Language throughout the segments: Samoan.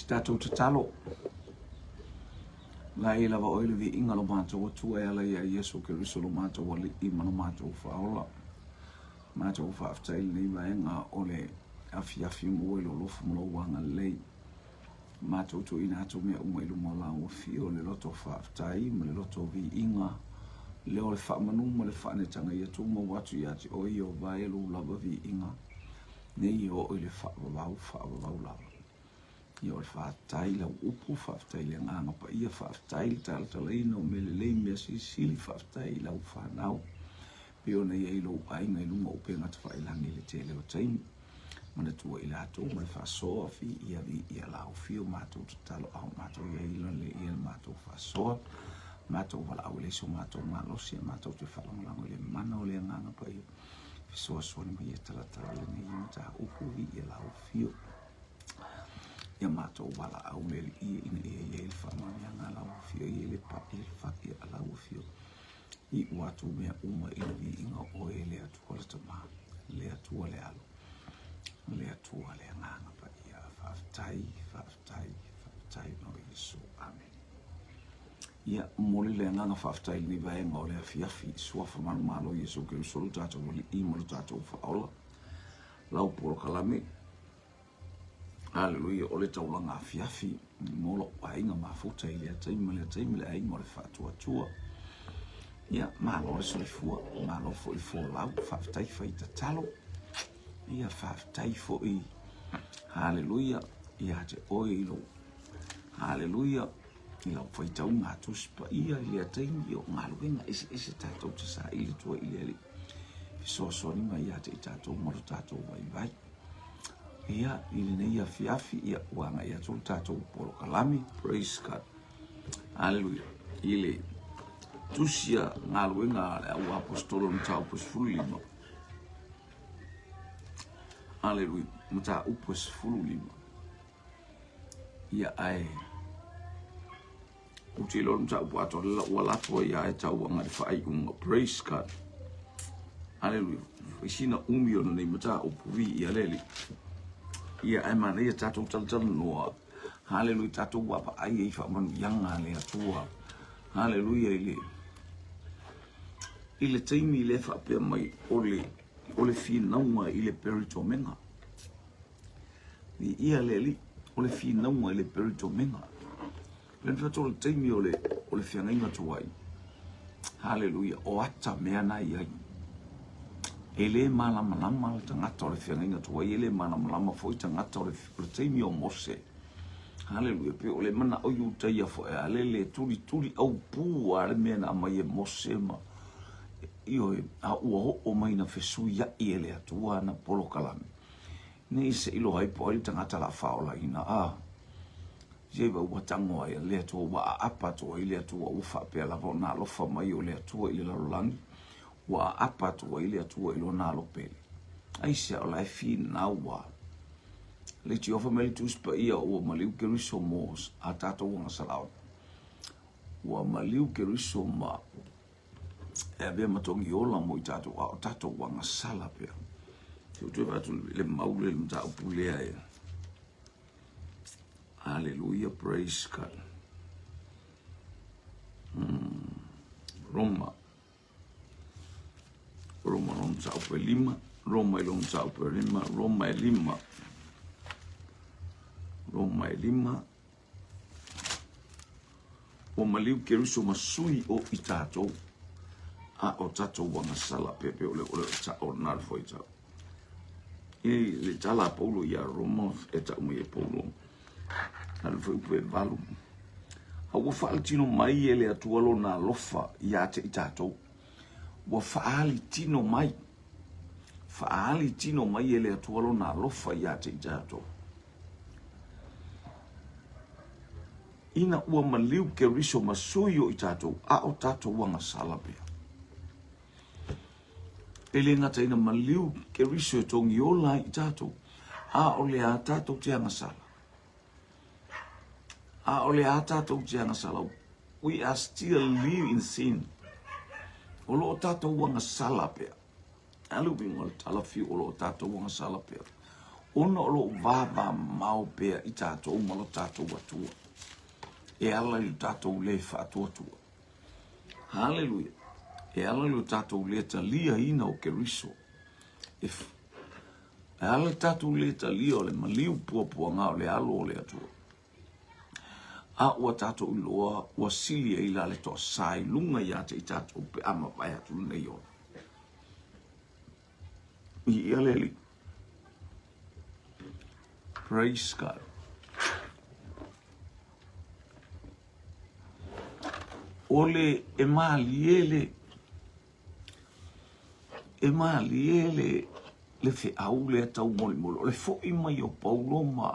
Se tatou tatalo. Laei lava oe le viiga lo matou Atua e ala ia Iesu Keriso lo matou Alii ma lo matou Faaola. Matou faafetai i lenei vaega o le afiafi maua i lou alofa ma lou agalelei. Matou tuuina atu mea uma i luma o lau afio, le loto faafetai ma le loto viiga, leo o le faamanu ma le faanetaga ia tumau atu ia te oe Ieova e lou lava viiga. Nei e oo i le faavavau, faavavau lava. Ia o le faafetai i lau upu, faafetai i le Agaga Paia, faafetai i le talatalaina o mea lelei, mea silisili, faafetai i lau fanau, pei ona i ai lou aiga i luga o upega tafailagi i le tele o taimi. Manatua i latou ma le faasoa, viia, viia lau afio, matou tatalo a o matou i ai le ia le matou faasoa, matou valaau e leai so matou malosi, a matou te faalagolago i le mana o le Agaga Paia. Fesoasoani mai e talatala lenei mataupu, viia lau afio. Ia matou valaau le Alii ina ia i ai le faamanuiaga a lau afio, i ai le pai le fai a lau afio. Iu atu mea uma i le viiga o oe, le Atua le Tama, le Atua le Alo, le Atua le Agaga Paia. Faafetai, faafetai, faafetai mo Iesu. Amene. Ia, momoli le agaga faafetai i lenei vaega o le afiafi i Suafa manumalo Iesu Keriso lo tatou Alii ma lo tatou Faaola. Lau polokalame, Aleluia, o le taulaga afiafi mo lou aiga mafuta i lea taimi ma lea taimi, le aiga o le faatuatua. Ia, malo le soifua, malo foi le folau, faafetai fai tatalo. Ia, faafetai foi, haleluia, ia te oe i lou, haleluia, i lau faitauga a Tusi Paia i lea taimi, o galuega eseese tatou te saili atu ai i le Alii. Fesoasoani mai ia te i tatou ma lo tatou vaivai. Ia, i lenei afiafi, ia, ua agai atu le tatou polokalame. Praise God. Hallelujah. I le tusi a galuega a le au aposetolo o le mataupu e 15. Hallelujah. Mataupu e 15. Ia, ae ou te iloa le mataupu atoa le ua lafo ai lava e tau agai le faaiuga. Praise God. Hallelujah. I sina umi o lenei mataupu viia le Alii. Ia, ae manaia tatou talatalanoa. Hallelujah. Tatou vaavaai ai i faamanuiaga a le Atua. Hallelujah. I le i le taimi lea faapea mai o le o le finauga i le peritomega. Viia le Alii, o le finauga i le peritomega. Le fatu o le taimi o le, o le feagaiga tuai. Haleluia, o ata mea na i ai. E le malamalama le tagata o le feagaiga tuai, e le malamalama foi tagata o le, o le taimi o Mose. Haleluia, pe o le manao Iutaia foi, a le le tulituli au pū a le mea na aumai e Mose ma ioe, a ua oo mai na fesuiai e le Atua ana polokalame. Ne i se iloa ai po o ai le tagata la faaolaina, a Ieva ua tago ai le Atua, ua aapa atu ai le Atua, ua faapea lava ona alofa mai o le Atua i le lalolagi, ua aapa atu ai le Atua i lona alo pele. Aisea o la e finau a le tiofa mai le Tusi Paia ua maliu Keriso mo a tatou agasalaoa. Ua maliu Keriso ma e avea ma togi ola mo i tatou, a o tatou agasala pea. Se ou toe vaai atu le mau le mataupu lea e. Hallelujah, praise God. Roma. Roma lona mataupu e lima. Roma i lona mataupu e lima. Roma e lima. Roma e lima. Ua maliu Keriso ma sui o i tatou, a o tatou agasala pea pei o le o le o na le fuaitau. I le tala a Paulo ia Roma e tau mai e Paulo, na le foi upu e valu. A ua faalitino mai e le Atua lona alofa ia te i tatou. Ua faalitino mai, faalitino mai e le Atua lona alofa ia te i tatou. Ina ua maliu Keriso ma sui o i tatou, a o tatou agasala pea. E le gata ina maliu Keriso e togi ola ai i tatou, a o le a tatou te agasala. A o le a tatou te agasala. We are still live in sin. O lo o tatou agasala pea. Alu uiga o le tala fiu o lo o tatou agasala pea. Ona o lo o vavamao pea i tatou ma lo tatou Atua, e ala i lo tatou le faatuatua. Haleluia! E ala i lo tatou le taliaina o Keriso. E, e ala i le tatou le talia o le maliu puapuaga o le alo o le Atua. A ua tatou iloa ua sili ai la le toasā i luga ia te i tatou pe a mavae atu lenei ola. Viia le Alii. Praise God. O le e malie le e malie le le feau lea taumolimoli o le fo'i mai o Paulo ma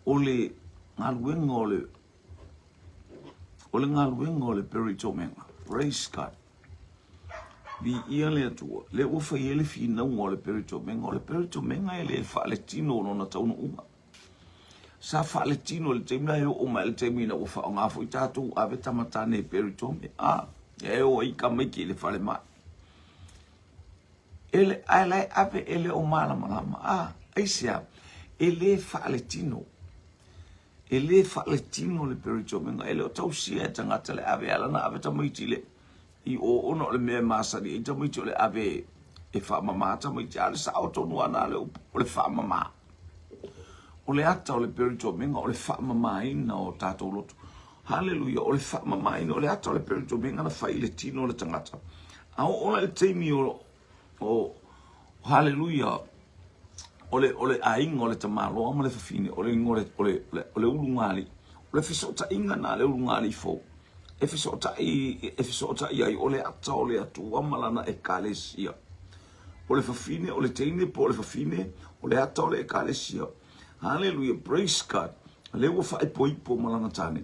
o le galuega o le o le galuega o le Peritomega. Praise God. Viia le Atua, lea ua fai ai le finauga o le Peritomega. O le Peritomega e le faaletino lona taunuuga. Sa faaletino i le taimi la e oo mai le taimi ina ua faaaoga foi tatou ave tamatane e peritome. A, e o ai tamaiti i le falemai. E le, ae la e ave e le o malamalama. A, aisea, e le faaletino. E le faaletino le peritomega. E le o tausia e tagata le ave ala na ave tamaiti i le i o ona o le mea e masani ai tamaiti o le ave e faamama tamaiti. A o le sao tonu lava na le upu, o le faamama. O le ata o le peritomega o le faamamaina o tatou loto. Haleluia, o le faamamaina, o le ata o le peritomega na fai i le tino o le tagata. A oo la i le taimi o, o haleluia, o le, o le aiga o le tamaloa ma le fafine, o le, o le, o le, o le ulugalii, o le fesootaiga na le ulugalii fou, e fesootai, e fesootai ai, o le ata o le Atua ma lana ekalesia. O le fafine, o le teine po o le fafine, o le ata o le ekalesia. Haleluia, praise God. Lea ua faaipoipo ma lana tane,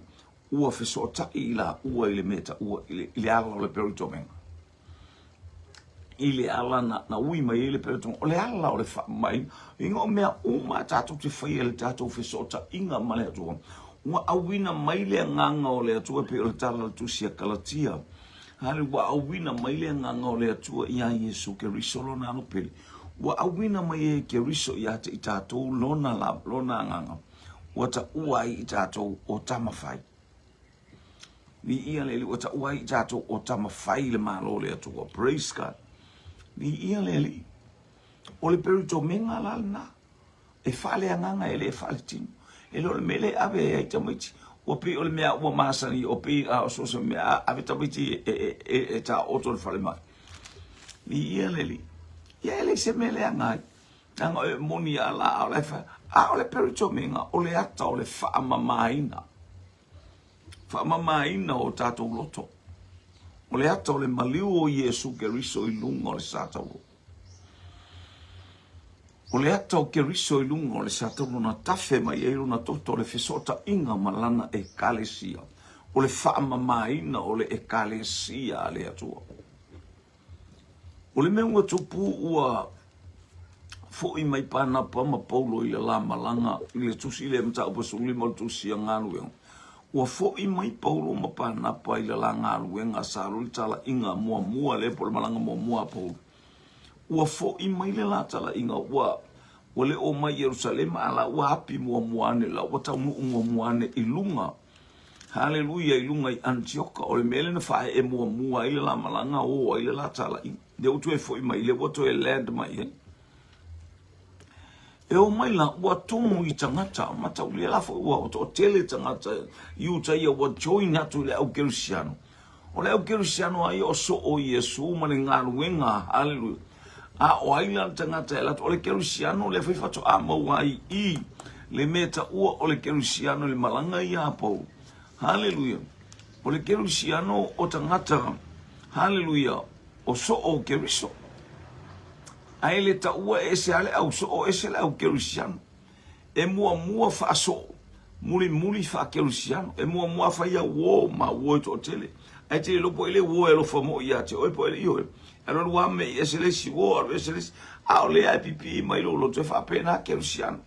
ua fesootai i laua i le mea taua, i le, i le ala o le peritomega. I le ala na, na ui mai ai le peritomega. O le ala o le faamamaina. Inga o mea uma a tatou te faia i le tatou fesootaiga ma le Atua. Ua auina mai le agaga o le Atua e pei o le tala a le tusi a Kalatia. Hale, ua auina mai le agaga o le Atua iā Iesu Keriso lona alo pele. Ua auina mai e Keriso iā te i tatou lona, lona agaga. Ua taua ai i tatou o tama fai. Viia le Alii, ua taua ai i tatou o tama fai le Malo o le Atua. Praise God. Viia le Alii. O le peritomega la lena. E faaleagaga e le faaletino. E le o le mea lea e ave ai tamaiti. Ua pei o le mea ua masani, o pei a o so o se mea, a ave tamaiti e, e, e, e taoto i le falemai. Viia le Alii. Ia e leai se mea leaga ai. Leaga e moni a la, a o le, a o le peritomega, o le ata o le faamamaina. Faamamaina o tatou loto. O le ata o le maliu o Iesu Keriso i luga o le sa tauro. O le ata o Keriso i luga o le sa tauro na tafe mai ai lona toto o le fesootaiga ma lana ekalesia. O le faamamaina o le ekalesia a le Atua. O le mea ua tupu ua foʻi mai Panapa ma Paulo i le la malaga i le tusi lea Mataupu 15 o le tusi a Galuega. Ua foʻi mai Paulo ma Panapa i le la galuega sa alu le talaiga muamua lea po o le malaga muamua a Paulo. Ua foʻi mai le la talaiga ua ua le o mai Ierusalema a la ua api muamua ane la ua taunuu muamua ane i luga Haleluia i luga i Anitioka, o le mea lea na faaee muamua ai le la malaga o ai le la talaiga. Lea ua toe foi mai, lea ua toe land mai ai. E o mai la, ua tumu i tagata, mataulia la foi ua toatele tagata Iutaia ua join atu i le au Kerisiano. O le au Kerisiano a ia o soo Iesu ma le galuega, haleluia. A o ai la le tagata e alu atu? O le Kerisiano lea foi faatoa maua ai i le mea taua o le Kerisiano i le malaga ia a Paulo. Haleluia. O le Kerisiano o tagata, haleluia, o soo o Keriso. Ae le taua e ese lava le au soo, ese le au Kerisiano. E muamua faasoo, mulimuli faakerisiano. E muamua fai au uo ma uo e toatele. Ae te le iloa po o ai le uo e alofa moi ia te oe po o ai le ioe. E alualu lava mei ese le isi uo, alu ese le isi. A o lea e pipii mai lou loto e faapena kerisiano.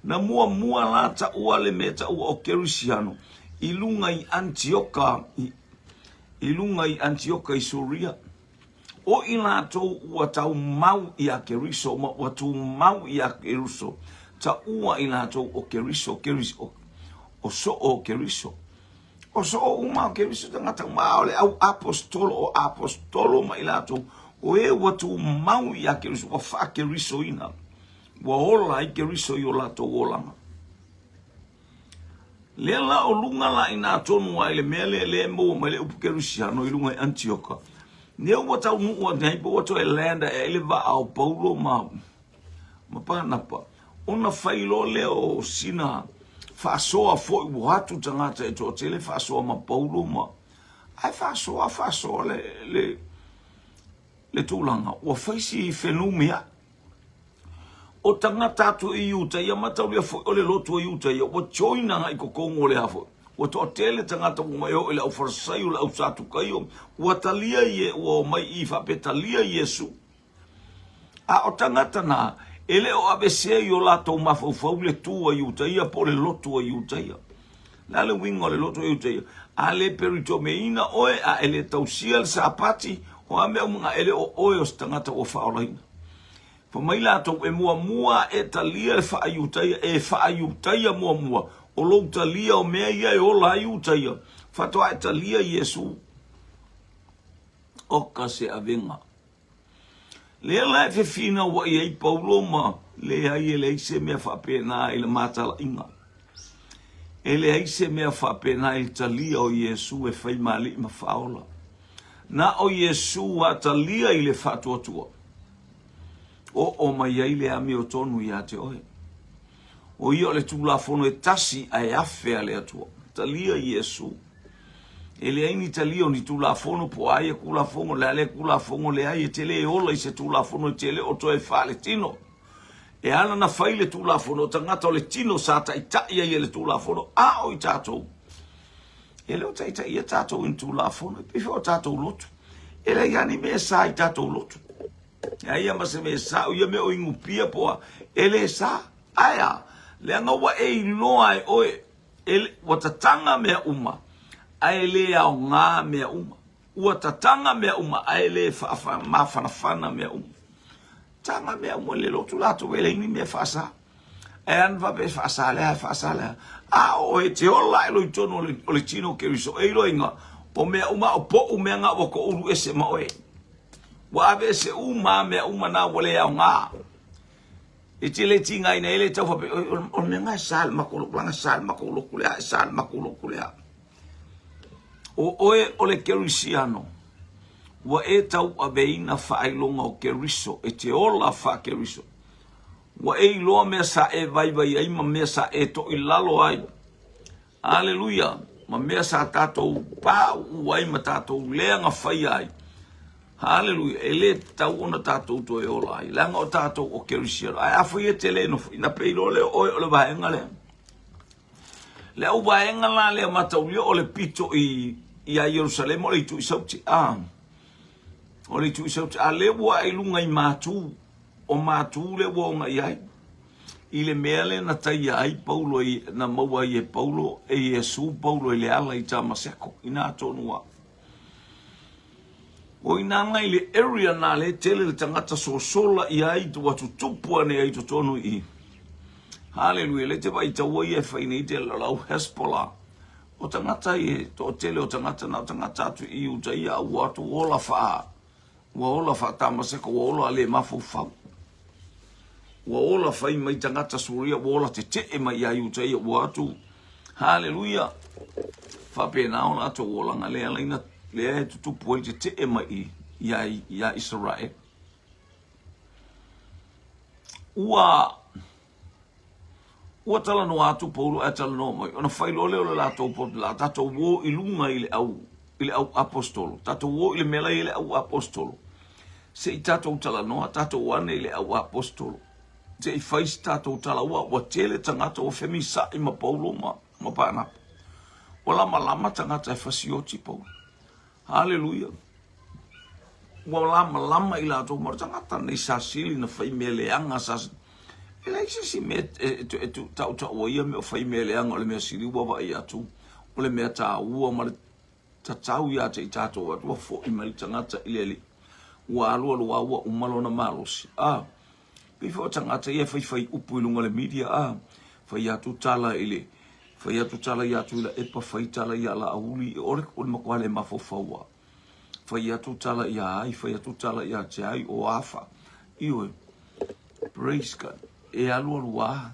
Na muamua la taua le mea taua o kerisiano i luga i Antioka, i luga i Antioka i Suria. O i latou ua taumau iā Keriso ma ua tumau iā Keriso, taua i latou o Keriso, Keriso, o soo o Keriso. O soo uma o Keriso tagata uma, a o le au aposetolo, o aposetolo ma i latou, o e ua tumau iā Keriso, ua faa-Kerisoina, ua ola ai Keriso i o latou olaga. Lea la o luga la i nā tonu a i le mea lea lea e maua mai le upu Kerisiano i luga i Antioka. Lea ua taunuu atu nei, po ua toe land ae ai le vaa o Paulo ma ma Panapa. Ona fai loa lea o sina faasoa foi ua atu tagata e toatele faasoa ma Paulo ma ae faasoa faasoa le le le tulaga ua fai si fenumiai. O tagata atu i Iutaia, mataulia foi o le lotu o Iutaia, ua join agai i totonu o le a foi. Ua toatele tagata ua omai e oo i le au Farisaio, le au Satukaio, ua talia ie, ua omai i faapea talia Iesu. A o tagata na, e le o aveesea i o latou mafaufau le tu a Iutaia po o le lotu a Iutaia. Le a le uiga o le lotu a Iutaia? A le peritomeina oe, a e le tausia le Sapati, o a mea uma na, e le o oe o se tagata ua faaolaina. Fai mai latou, e muamua e talia le faa-Iutaia, e faa-Iutaia muamua, o lou talia o mea ia e ola ai Iutaia, faatoa e talia Iesu. Oka se avega. Lea la e fefinauai ai Paulo ma leai e leai se mea faapena i le matalaiga. E leai se mea faapena i le talia o Iesu e fai ma alii ma faaola. Na o Iesu a talia i le faatuatua, oo mai ai le amiotonu ia te oe. O ia o le Tulafono e tasi ae afe a le Atua. Talia Iesu. E leai ni talia o ni Tulafono po o a ia Tulafono, le a lea Tulafono, leai, e te le ola i se Tulafono, e te le o toe faaletino. E ala na fai le Tulafono, o tagata o le tino sa taitai ai e le Tulafono, a o i tatou, e le o taitaia tatou i ni Tulafono, e pei foi o tatou lotu. E leai lava ni mea e sa i tatou lotu. Leai lava ma se mea e sa, o ia mea o inupia po o a, e le sa. Ae a? Leaga ua e iloa e oe, e, ua tataga mea uma, ae le aoga mea uma. Ua tataga mea uma, ae le mafanafana mea uma. Taga mea uma le lotu latou e leai ni mea faasa. Ae ana faapea e faasa lea, e faasa lea. A o oe te ola e loi tonu o le tino o Keriso, e iloa o mea uma o poʻu mea nga ua koulu ese ma oe. Ua ave ese uma mea uma na ua le aoga. E te le tigaina ai le tau faapea, o le mea lena e sa i le matou lotu, leaga e sa i le matou lotu lea, e sa i le matou lotu lea. O oe o le Kerisiano, ua e tauaveina faailoga o Keriso, e te ola faa-Keriso. Ua e iloa mea sa e vaivai ai ma mea sa e toilalo ai. Aleluia! Ma mea sa tatou pauu ai ma tatou leaga faia ai. Aleluia! E le tatau ona tatou toe ola ai, leaga o tatou o Kerisiano. Ae afai e te le nofoina, pei loa lea o oe o le vaega lea. Le au vaega la lea mataulia o le pito i ia Ierusalema o le itu i Sauti. Ah, o le itu i Sauti. A lea ua i luga i Matu, o Matu lea ua oga i ai. I le mea lea na taia ai Paulo i, na maua ai e Paulo, e Iesu Paulo i le ala i Tamaseko, i nā tonu a. O ina anga i le area nā le tele le tagata sosola i ai ua tutupu ane ai totonu i. Haleluia, le te vai taua ia e whai nei te lau Hezbollah. O tagata i e to tele o tagata na o tagata atu i uta ia ua atu ola wha. Ua ola faa-Tamaseko, ua ola le mafaufau. Ua ola fai mai tagata Suria, ua ola tetee mai ia Iuta ia, ua atu, haleluia, faapena ona latou olaga lea laina, lea e tutupu ai tetee mai i, ia, ia Israel. Ua, ua talanoa atu Paulo ae talanoa mai, ona fai loa lea o le latou poto, la tatou o i luga i le au, i le au apostolo, tatou o i le mea la e i ai le au apostolo, se i tatou talanoa, tatou ane i le au apostolo, se i fai se tatou tala, ua, ua tele tagata ua femisa'i ma Paulo ma, ma Paanapa. Ua lamalama tagata e fasioti Paulo. Haleluia. Ua lamalama i latou ma o le tagata nei sa sili na fai mea leaga sa e leai se isi mea e, e, e tautaua ia mea o fai mea leaga o le mea sili ua vaai atu o le mea taua ma le tatau ia te i tatou atu ua fo'i mai le tagata i le Alii. Ua alualu lava ua uma lona malosi. A, pei foi o tagata ia e faifai upu i luga o le media, a, fai atu tala i le, fai atu tala ia Tuilaepa, fai tala ia Laauli, o le, o le matua le mafaufau lava. Fai atu tala ia ai, fai atu tala ia te ai, o afa. Ioe. Praise God. E alualu lava.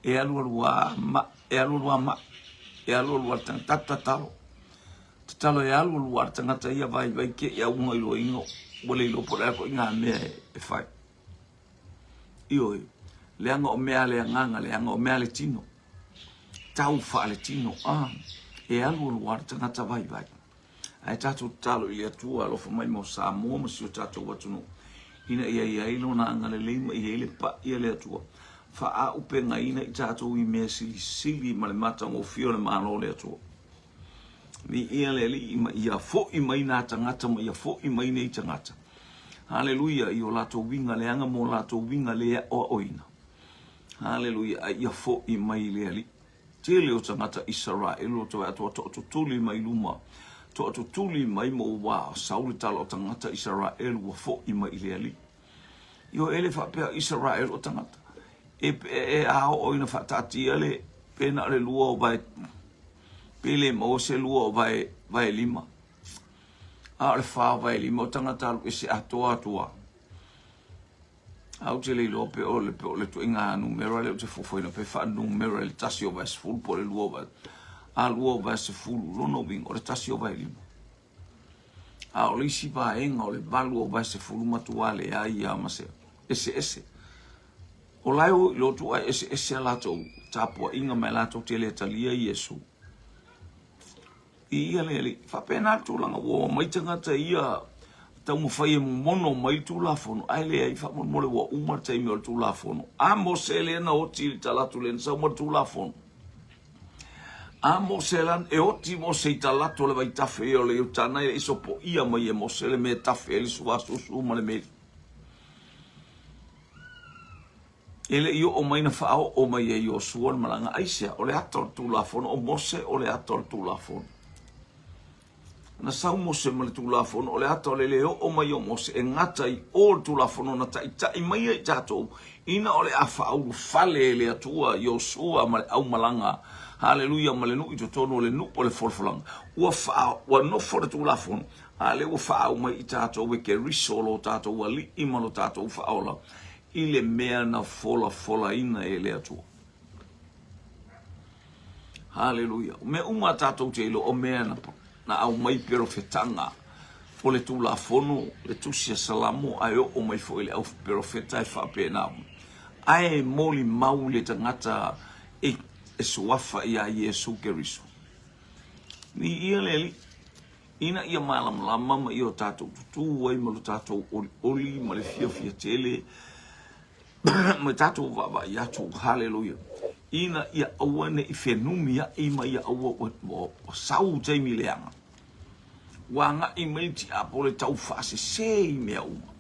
E alualu lava ma, e alualu lava ma, e alualu lava le tagata. Tatalo. Tatalo e alualu lava le tagata ia vaivai te i auga iloaina ua le iloa po o le a foi ngā mea e fai. Ioe, leaga o mea a le agaga, leaga o mea a le tino. Tau faaletino, a, e alualu lava le tagata vaivai. Ae tatou tatalo i le Atua alofa mai mo Samoa ma si o tatou atunuu, ina ia i ai Lona agalelei ma i ai le pa'i a le Atua, faaaupegaina i tatou i mea silisili ma le matagofie o le Malo o le Atua. Viia le Alii ma ia fo'i mai nā tagata ma ia fo'i mai nei tagata. Haleluia i o latou uiga leaga ma o latou uiga le aoaoina. Haleluia a ia fo'i mai le Alii. Tele o tagata Isaraelu o toe atoa toatutuli mai luma, toatutuli mai ma ua sau le tala o tagata Isaraelu ua fo'i mai i le Alii. Ioe e le faapea o Isaraelu o tagata e, e, a oo ina faataatia le pe na o le lua o vae pe le maua se lua o vae, vae lima. A o le fa o vae lima o tagata alu ese atoa atu lava. A ou te le iloa pe o le, pe o le ituaiga numera lea ou te fuafuaina pe faanumera i le tasi o vae sefulu po o le lua o vae, a lua o vae sefulu, lona uiga o le tasi o vae lima. A o le isi vaega o le valu o vae sefulu matua leai lava ma se eseese. O la e o i lotu ae eseese a latou tapuaiga ma e latou te le talia Iesu. I ia le Alii. Faapena le tulaga ua omai tagata ia taumafai e momono mai le Tulafono, ae leai, faamolemole ua uma le taimi o le Tulafono. A Mose lea na oti i le talaatu lea na sau ma le Tulafono. A Mose la, e oti Mose i talaatu o le vaitafe ia o le Iotana e le i sopoia mai e Mose le mea e tafe ai le suasusu ma le meli. E le i oo mai na faaoo mai e Iosua le malaga. Aisea? O le ata o le Tulafono. O Mose o le ata o le Tulafono. Na sau Mose ma le Tulafono, o le ata o le le oo mai o Mose e gata i o le Tulafono na taitai mai ai tatou ina o le a faaulufale e le Atua Iosua ma le aumalaga, haleluia, ma le nuu i totonu o le nuu o le folafolaga. Ua faa, ua nofo le Tulafono, a lea ua faaau mai i tatou e Keriso lo tatou Alii ma lo tatou Faaola i le mea na folafolaina e le Atua. Haleluia. O mea uma a tatou te iloa, o mea na, na aumai perofetaga o le Tulafono, le Tusi a Salamo, ae oo mai foi le au perofeta e faapena. Ae molimau le tagata e, e suafa ia Iesu Keriso. Viia le Alii. Ina ia malamalama ma ia o tatou tutū ai ma lo tatou olioli ma le fiafia tele ma tatou vaavaai atu, haleluia, ina ia aua ne i fenumiai ma ia aua ua, ua, ua sau taimi leaga. Ua agai mai le tiapo le tau faasese i mea uma.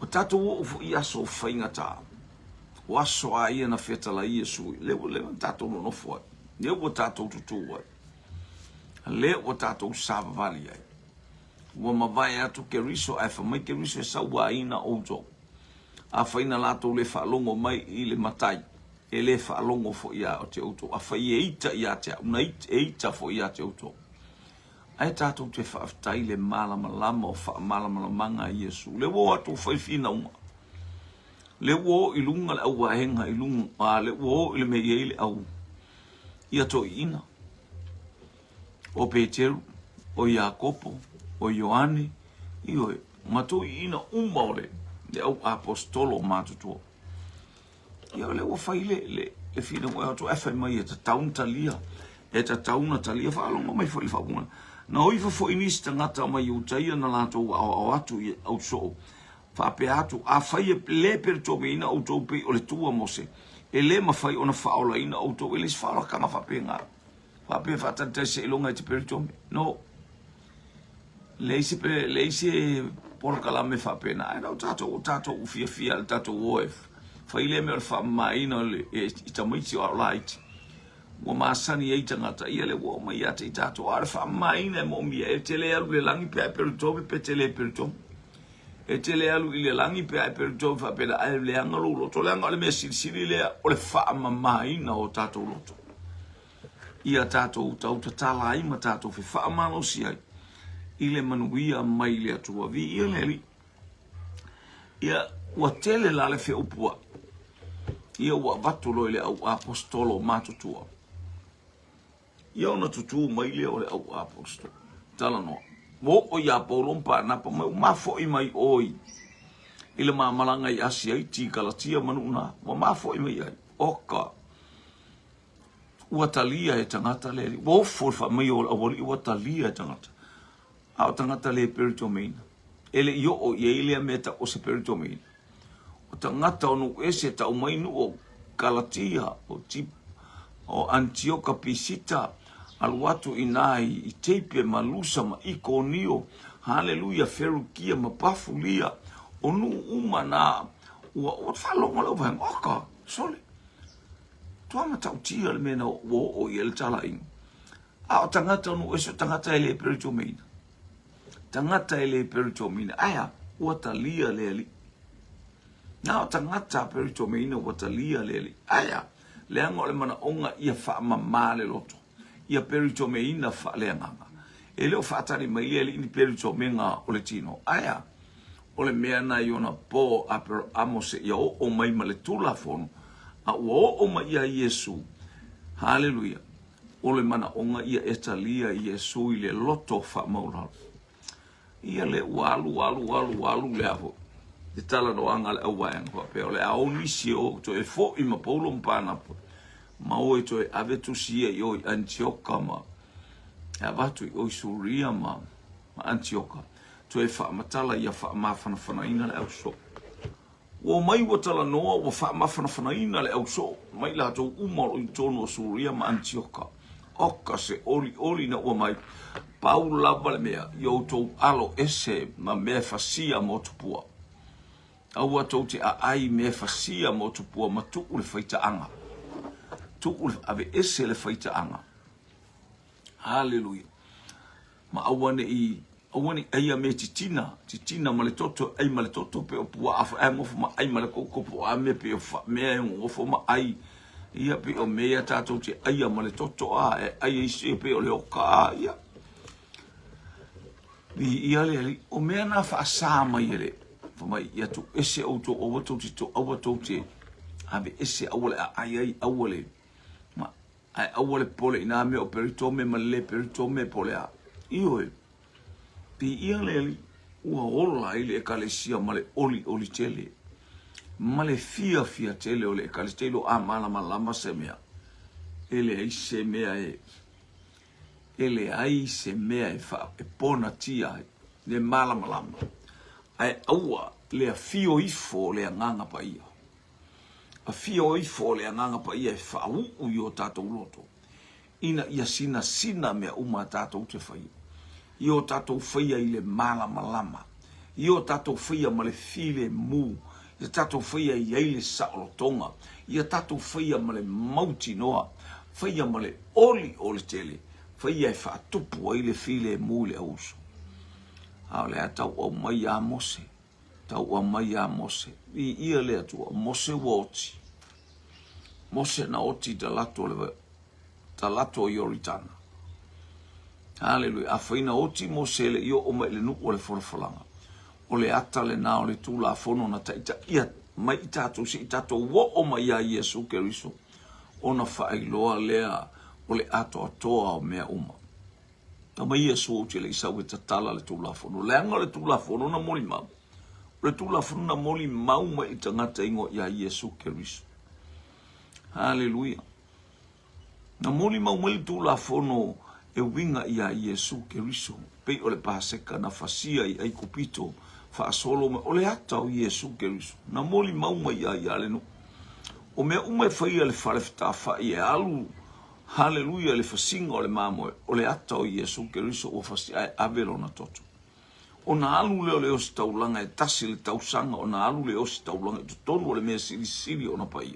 Ua tatou oo foi i aso faigata. O aso a ia na fetalai Iesu, lea ua leva ona tatou nonofo ai, lea ua tatou tutū ai. Lea ua tatou savavali ai. Ua mavae atu Keriso, ae fai mai Keriso e sauaina outou. Afai na latou le faalogo mai i le Matai, e le faalogo foi ia te outou. Afai e ita ia te au, na ita, e ita foi ia te outou. Ae tatou te faafetai le malamalama o faamalamalamaga a Iesu. Lea ua o atu fai finauga. Lea ua o i luga le auvaega i luga, a lea ua o i le mea i ai le au ia toeaiina, o Peteru, o Iakopo, o Ioane, ioe, ma toeaiina uma o le, le au aposetolo matutua. Ia o lea ua fai le, le, le finauga e atu ae fai mai e tatau na talia, e tatau na talia faalogo mai foi le faaupuga. Na o ifo foi nisi tagata mai Iutaia na latou aoao atu i au soo faapea atu, Afai e le peretomiina outou pei o le tu a Mose, e le mafai ona faaolaina outou. E le se faaolataga faapena, faapea faatalitali seiloga e te peretomi. No. Leai se, leai se polokalame faapena. Ae na o tatou, o tatou u fiafia le tatou o e fai lea mea o le faamamaina o le, e, i tamaiti o ao laiti. Ua masani ai tagata, ia lea ua oo mai ia te i tatou. A o le faamamaina e moomia, e te le alu i le lagi pe a e peritome pe te le peritome. E te le alu i le lagi pe a e peritome faapena, ae leaga lou loto. Leaga o le mea silisili lea o le faamamaina o tatou loto. Ia tatou tautatala ai ma tatou fefaamalosi ai i le manuia mai le Atua. Viia le Alii. Ia, ua tele la le feupua. Ia ua avatu loa i le au aposetolo matutua. Ia ona tutū mai lea o le au aposetolo. Talanoa. Ua oo ia Paulo ma Paanapa mai, ua mafo'i mai oi i le mamalaga i Asia iti, Galatia ma nuu na. Ua mafo'i mai ai. Oka. Ua talia e tagata le alii. Ua ofo le faamaia o le aualii ua talia e tagata. A o tagata le peritomeina. E le i oo i ai lea mea tau o se peritomeina. O tagata o nuu ese tau mai nuu o Galatia, o, Tip, o Antioka Pisita, alu atu i nā i Teipe ma Lusa ma Ikonio, haleluia, Ferukia ma Pafulia, o nuu uma nā, ua, ua faalogo lau vaega, oka, sole, Tua matautia le mea na ua oo i ai le talaiga. A o tagata o nuu ese, o tagata e le peritomeina. Tagata e le peritomeina. Ae a? Ua talia le Alii. Na o tagata peritomeina ua talia le Alii. Ae a? Leaga o le manaoga ia faamama le loto. Ia peritomeina faaleagaga. E le o faatali mai le Alii ni peritomega o le tino. Ae a? O le mea na i ona po Aperahamo seia oo mai ma le Tulafono, a ua oo mai ia Iesu. Haleluia! O le manaoga ia e talia Iesu i le loto faamaualalo. Ia lea ua alu, alu, alu, alu le a foi le talanoaga a le auvaega faapea, o le a o nisi e o toe foi ma Paulo ma Panapa, ma o e toe ave tusi ia i o i Anitioka ma e avatu i o i Suria ma Anitioka. Toe faamatala ia faamafanafanaina le ausoo. Ua omai ua talanoa ua faamafanafanaina le ausoo mai latou uma o lo o i totonu o Suria ma Anitioka. Oka se olioli ina ua mai, pau lava le mea, ia outou alo ese ma mea fasia mo tupua. Aua tou te aai mea fasia mo tupua ma tuu le faitaaga. Tuu le, aveese le faitaaga. Haleluia. Ma aua ne i, aua ne i aia mea titina, titina ma le toto, ai ma le toto pe o puaa foi, ae gofo ma ai ma le koko po o a mea pe o fa, mea e gofo ma ai. Ia pe o mea ia tatou te aia ma le toto a, e ai ai se pe o le oka a, ia. Viia le Alii. O mea na faasā mai e le, fai mai, ia tuu ese outou, aua tou te, aua tou te aveese, aua le aai ai, aua le, ma, Ae aua le popole i nā mea o peritome ma le lē peritome po o le a. Ioe, piia le Alii, ua ola ai le Ekalesia ma le olioli tele, ma le fiafia tele o le Ekalesia. Tailo a malamalama se mea, e leai se mea e, e leai se mea e, fa, e ponatia ai le malamalama, ae aua le afio ifo o le Agaga Paia. Afio ifo le Agaga Paia e faauu i o tatou loto, ina ia sinasina mea uma a tatou te faia, i o tatou faia i le malamalama, i o tatou faia ma le filemu, ia tatou faia i ai le saolotoga, ia tatou faia ma le mautinoa, faia ma le olioli tele, faia e faatupu ai le filemu i le auuso. A o le a tau aumai ia Mose. Tau aumai ia Mose. Viia le Atua. Mose ua oti. Mose na oti i talaatu o le talaatu o Ioritana. Haleluia. Afai na oti Mose e le i oo mai i le nuu o le folafolaga, o le ata lena o le Tulafono na taitaia mai i tatou se i tatou oo mai ia Iesu Keriso, ona faailoa lea o le atoatoa o mea uma. Tama Iesu ou te le i sau e tatala le Tulafono. Leaga o le Tulafono na molimau. O le Tulafono na molimau mai i tagata ingoa ia Iesu Keriso. Haleluia. Na molimau mai le Tulafono e uiga ia Iesu Keriso. Pei o le Paseka na fasia i Aikupito faasolo mai. O le ata o Iesu Keriso. Na molimau mai ia ia le nuu. O mea uma e faia le fale fetafai e alu Haleluia i le fasiga o le mamoe, o le ata o Iesu Keriso ua fasi ae ave lona toto. Ona alu lea o le ositaulaga e tasi le tausaga ona alu le ositaulaga i totonu o le mea silisili ona paia.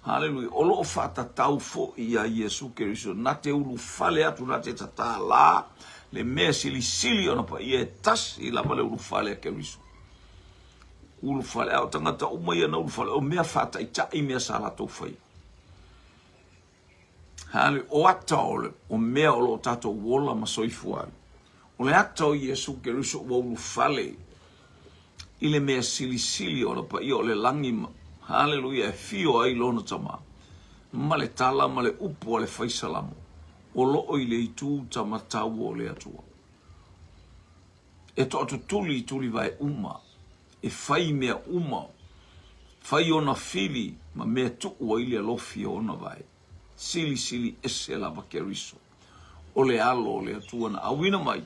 Haleluia. O lo o faatatau foi ia Iesu Keriso na te ulufale atu, na te tatālā le mea silisili ona paia e tasi lava le ulufale a Keriso. Ulufale, a o tagata uma ia na ulufale, o mea faataitai mea sa latou faia. Haleluia. O ata o, le, o mea o lo o tatou ola ma soifua ai. O le ata o Iesu Keriso ua ulufale i le mea silisili o le paia o le lagi, haleluia, e fio ai lona tama, ma le tala ma le upu a le fai salamo, o lo o i le itu tamatau o le Atua. E toatutuli i tulivae uma, e fai mea uma, fai ona fili ma mea tuu ai le alofi o ona vae. Silisili ese lava Keriso. O le alo o le Atua na auina mai,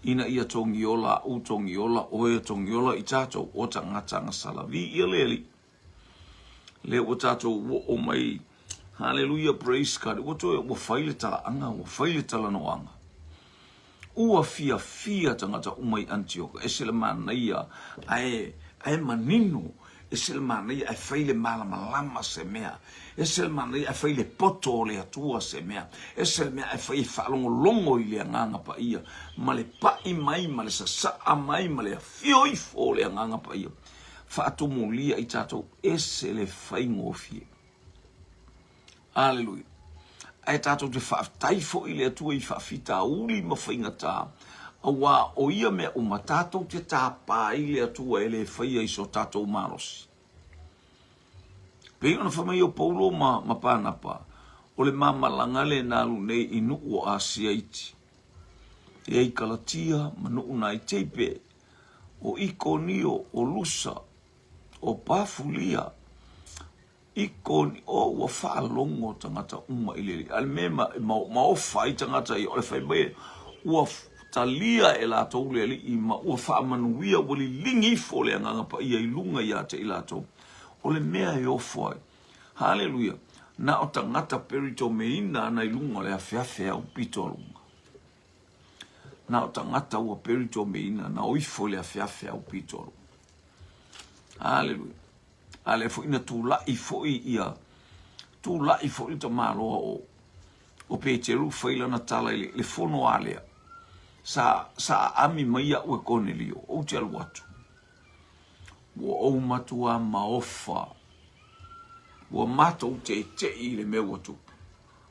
ina ia togiola aʻu, togiola oe, togiola i tatou o tagata agasala. Viia le Alii. Lea ua tatou oo mai, haleluia, praise God, ua toe, ua fai le talaaga, ua fai le talanoaga. Ua fiafia tagata uma i Antioka, ese le manaia, ae, ae manino, ese le manaia, ae fai le malamalama se mea, ese le manaia, ae fai le poto o le Atua se mea, ese le mea, ae fai e faalogologo i le Agaga Paia, ma le pai mai, ma le sasaa mai, ma le afio ifo o le Agaga Paia. Faatumulia i tatou, ese le faigofie. Aleluia. Ae tatou te faafetai foi i le Atua i faafitauli ma faigatā, auā o ia mea uma tatou te tāpā ai le Atua e le faia i so tatou malosi. Pei ona fai mai o Paulo ma, ma Pānapa, o le mamalaga le na alu nei i nuu o Asia iti, e i Kalatia ma nuu na i Teipe, o Ikonio, o Lusa, o Pafulia, Ikoni, oh, ua faalogo tagata uma i le Alii. A le mea ma, ma, maofa ai tagata ia, o le fai mai, ua talia e latou le Alii ma ua faamanuia, ua liligi ifo le Agaga Paia i luga ia te i latou. O le mea e ofo ai. Haleluia. Na o tagata peritomeina ana i luga o le afeafe au pito a luga. Na o tagata ua peritomeina na o ifo i le afeafe au pito a luga. Haleluia. A lea foi na tulai foi ia, tulai foi le tamaloa o, o Peteru fai lana tala i le, le fono a lea. Sa, sa aami mai au e Konelio, ou te alu atu. Ua ou matuā maofa. Ua matou teteʻi i le mea ua tupu.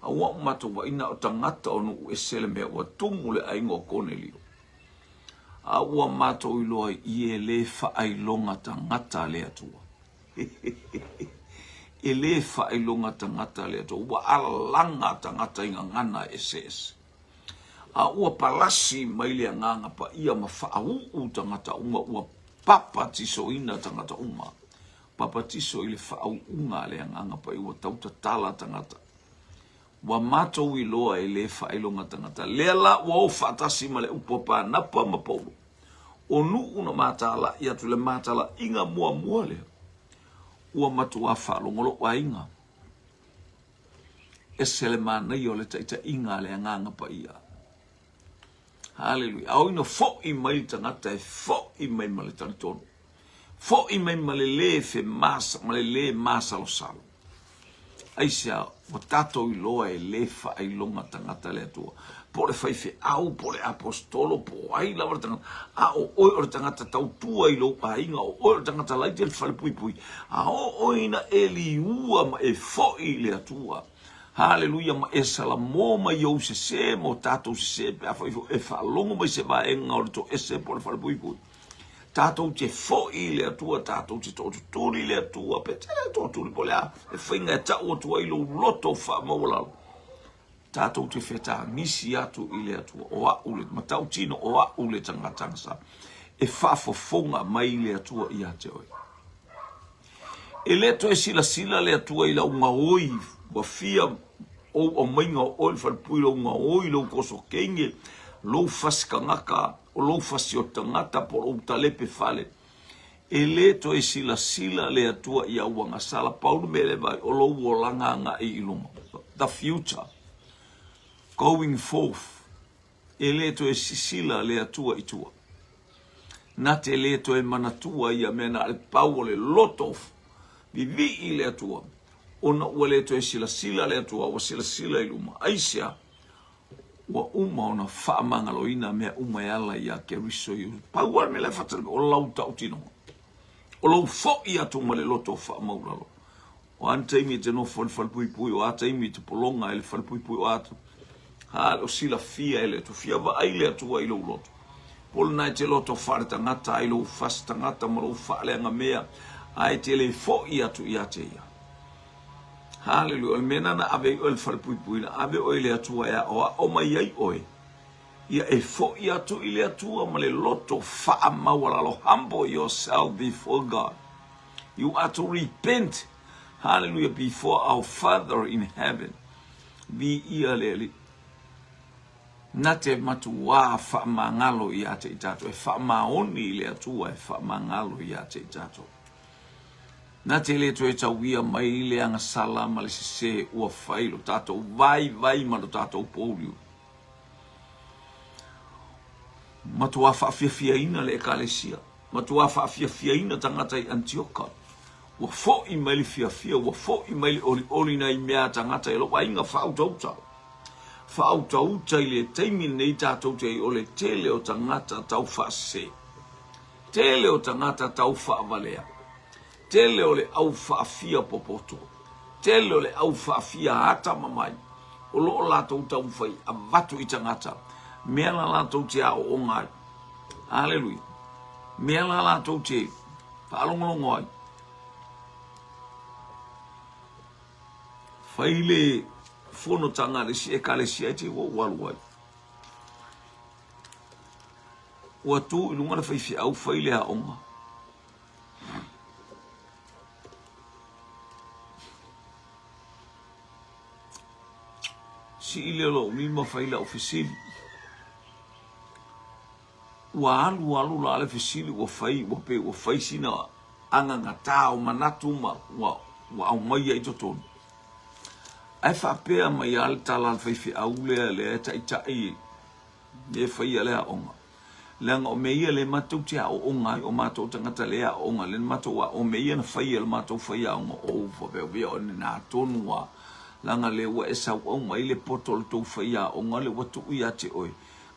A ua ou matou vaai na o tagata o nuu ese le mea ua tumu le aiga o Konelio. A ua matou iloa i e le faailoga tagata a le Atua. E le faailoga tagata a le Atua. Ua alalaga tagata i gagana eseese. A ua palasi mai le Agaga Paia ma faauu tagata uma, ua papatisoina tagata uma. Papatiso i le faauuga a le Agaga Paia, ua tautatala tagata. Ua matou iloa e le faailoga tagata. Lea la ua o faatasi ma le upu a Panapa ma Paulo. O nuu na matalaʻi atu le matalaʻiga muamua lea, ua matuā faalogo lou aiga. Ese le manaia o le taitaiga a le Agaga Paia. Haleluia. A o ina foʻi mai le tagata e foʻi mai ma le talitonu. Foʻi mai ma le lē femasa, ma le lē masalosalo. Aisea, ua tatou iloa e lē faailoga tagata le Atua. Po o le faifeau, po o le aposetolo, po o ai lava le tagata, a o oe o le tagata tautua i lou aiga, o oe o le tagata laiti i le falepuipui, a oo ina e liua ma e foʻi i le Atua, Haleluia ma e salamo mai ou sesē ma o tatou sesē pe afai foi e faalogo mai se vaega o le toese po o le falepuipui. Tatou te foʻi i le Atua, tatou te tootutuli i le Atua, pe te tootuli po o le a le faiga e tau atu ai lou loto faamaualalo. Tatou te fetagisi atu i le Atua, o a'u le matautino, o a'u le tagata agasala. E faafofoga mai le Atua ia te oe. E le toe silasila le Atua i lau gaoi ua fia ou aumaiga o oe i le falepui, lou gaoi, lou kosokenge, lou fasi kagaka, o lou fasi o tagata po o lou talepe fale. E le toe silasila le Atua i au agasala. Pau le mea lea e vaai, o lou olaga agai i luma. The future. Going forth. E le toe sisila le Atua i tua. Na te le toe manatua ia mea na le pau o le loto vivii le Atua. Ona ua le toe silasila le Atua, ua silasila i luma. Aisea? Ua uma ona faamagaloina mea uma e ala iā Keriso Iesu. Pau lava le mea la e faatali mai, o lau tautinoga. O lou foi atu ma le loto faamaualalo. O a ni taimi e te nofo i le falepuipui, o a taimi e te pologa ai i le falepuipui, o a ha, o silafia e le Atua, fia vaai le Atua i lou loto. Po o lena e te loto faaletagata ai lou fasi tagata ma lou faaleagamea, ae e te le foi atu ia te ia. Haleluia! O le mea lena na ave ai oe i le falepuipui, na ave oe i le Atua e aoao mai ai oe, ia e foi atu i le Atua ma le loto faamaualalo. Humble yourself before God. You are to repent, hallelujah, before our Father in heaven. Viia le Alii. Na te matuā faamagalo ia te i tātou, e faamaoni i le Atua e faamagalo ia te i tātou. Na te le toe tauia mai le agasala ma le sesē ua fai lo tātou vaivai ma lo tātou pōuliuli. Matuā faafiafiaina le Ekalesia, matuā faafiafiaina tagata i Antioka. Ua foʻi mai le fiafia, ua foʻi mai le olioli nai mea a tagata i lou aiga faautauta. Faautauta i le taimi lenei tatou te ai o le tele o tagata tau faasese, tele o tagata tau faavalea, tele o le au faafia popoto. Tele o le au faafia atamamai o lo o latou taumafai avatu i tagata mea la latou te aooga ai. Aleluia. Mea la latou te faalogologo ai. Fai le fonotaga a le isi ekalesia e te ua ou alu ai. Ua tu i luga le faifeau fai le aoga. Sii lea o lou lima fai lau fesili. Ua alu alu la le fesili ua fai, ua pei ua fai sina agagatā o manatu ma ua, ua aumaia i totonu. Ae faapea mai lava le tala a le faifeau lea, lea e taitai lea e faia le aoga. Leaga o mea ia lea matou te aooga ai, o matou tagata lea e aooga, lea na matou aooga, o mea ia na fai e le matou faiaoga, ou faapea, o lena tonu lava, leaga lea ua e sauau mai le poto o le tou faiaoga lea ua tuu ia te oe,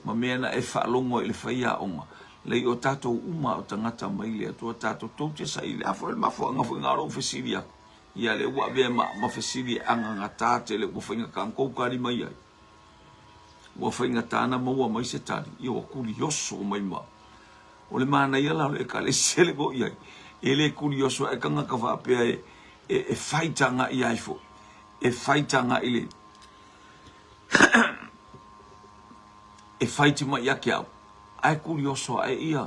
ma mea na e faalogo ai i le faiaoga, leai o tatou uma lava o tagata mai le Atua, tatou tou te saili. A foi o le mafuaaga foi lena o lou fesili atu, ia lea ua avea ma, ma fesili e agagatā tele ua faigata ona tou tali mai ai. Ua faigata na maua mai se tali, ia ua kulioso mai ma. O le manaia la o le ekalesia le ua i ai, e le kulioso ae tagata faapea e, e, e faitaga ia ai foi. E faitaga i le e faiti mai ia ke au. Ae kulioso ae ia.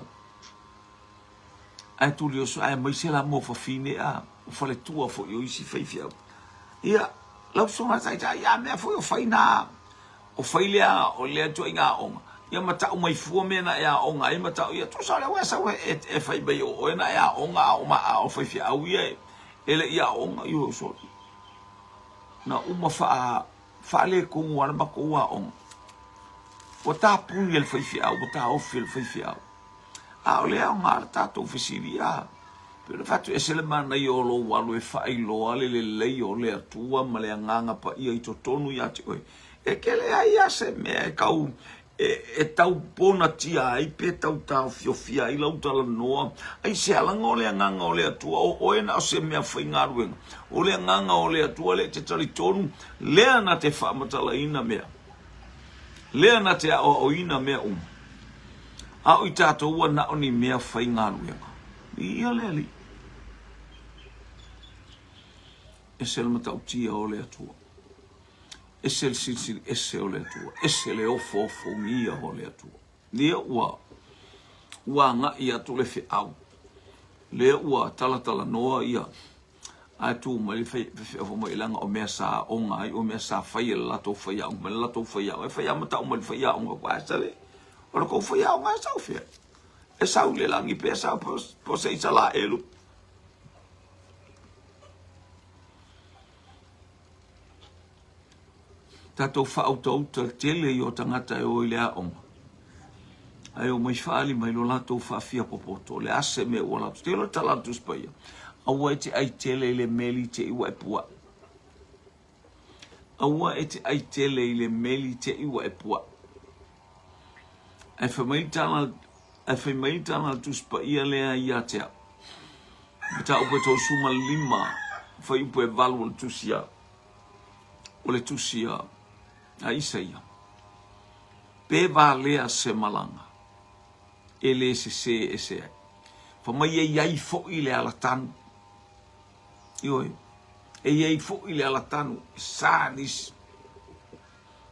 Ae tulioso ae aemaise la mo fafine a o faletua foi o isi faifeau. Ia, lau susuga taitai, a mea foi o fai na, o fai lea, o lea ituaiga aoga, ia ma tau mai fua mea na e aoga ai ma tau, ia tusa o lea ua e sau e, e fai mai o oe na e aoga a o ma, a o faifeau ia e, e le i aoga, ioe soli. Na uma faa, faaletonu lava le matou aoga. Ua tapuni e le faifeau, ua taofi e le faifeau. A o le aoga o le tatou fesili, a pei ona fai atu, ese le manaia o lou alu e faailoa le lelei o le Atua ma le Agaga Paia i totonu ia te oe. E te leai lava se mea e tau e, e tau ponatia ai pe tau taofiofia ai lau talanoa. Aisea, leaga o le Agaga o le Atua, o oe na o se mea faigaluega. O le Agaga o le Atua lea e te talitonu, lea na te faamatalaina mea. Lea na te aoaoina mea uma. A o i tatou ua na o ni mea faigaluega. Viia le Alii. Ese le matautia o le Atua. Ese le silisili ese o le Atua. Ese le ofoofogia o le Atua. Lea ua ua agai atu le feau. Lea ua talatalanoa ia ae tu mai le faifeau mai leaga o mea sa aoga ai, o mea sa fai e le latou faiaoga ma le latou faiaoga. E fai lava ma tau mai le faiaoga, ae sale, o le tou faiaoga e sau fea? E sau i le lagi pe sau po se Isalaelu. Tatou faautauta tele i o tagata e o i le aoga. Ae o mai faaali mai lo latou faafia popoto, o le a se mea ua latou. Te iloa le tala a le Tusi Paia, aua e te ai tele i le meli te i ua e puaʻi. Aua e te ai tele i le meli te i ua e puaʻu. Ae fai mai le tala, ae fai mai le tala a le Tusi Paia lea ia te au. Mataupu e 35, fuaiupu e 8 o le tusi a, o le tusi a, a Isaia. Pe valea se malaga, e lē sesē ese ai. Fai mai e i ai foi le alatanu. Ioe, e i ai foi le alatanu e sa nisi,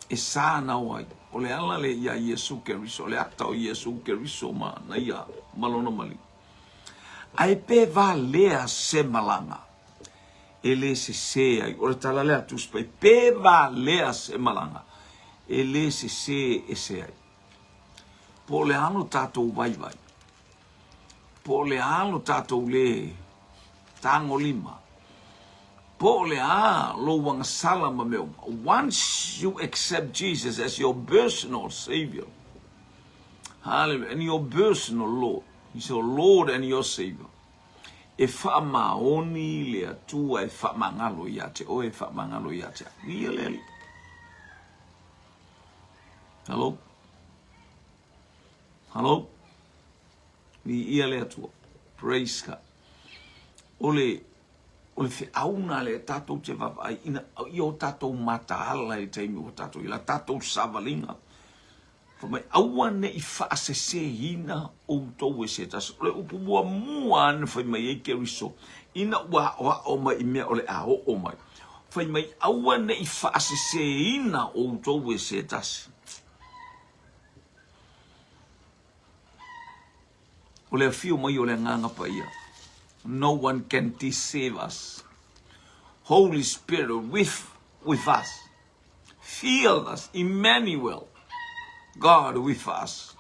e sa nao ai. O le ala lea iā Iesu Keriso, o le ata o Iesu Keriso ma na ia ma lona maliu. Ae pe valea se malaga e lē sesē ai. O le tala lea a Tusi Paia, pe valea se malaga e lē sesē ese ai. Po o le a lo tatou vaivai, po o le a lo tatou lē tagolima, po o le a lou agasala ma mea uma, once you accept Jesus as your personal savior, hallelujah, and your personal Lord, he's your Lord and your savior, e faamaoni le Atua e faamagalo ia te oe, e faamagalo ia te au. Ia le Alii. Hello? Hello? Viia le Atua. Praise God. O le, o le feau na lea tatou te vaavaai ina ia o tatou mataala i taimi ua tatou i la tatou savaliga. Fai mai, aua ne i faaseseina outou e se tasi. O le upu muamua na fai mai ai Keriso, ina ua aoao mai i mea o le a oo mai. Fai mai, aua ne i faaseseina outou e se tasi. O le afio mai o le Agaga Paia. No one can deceive us. Holy Spirit with, with us. Feel us, Emmanuel, God with us.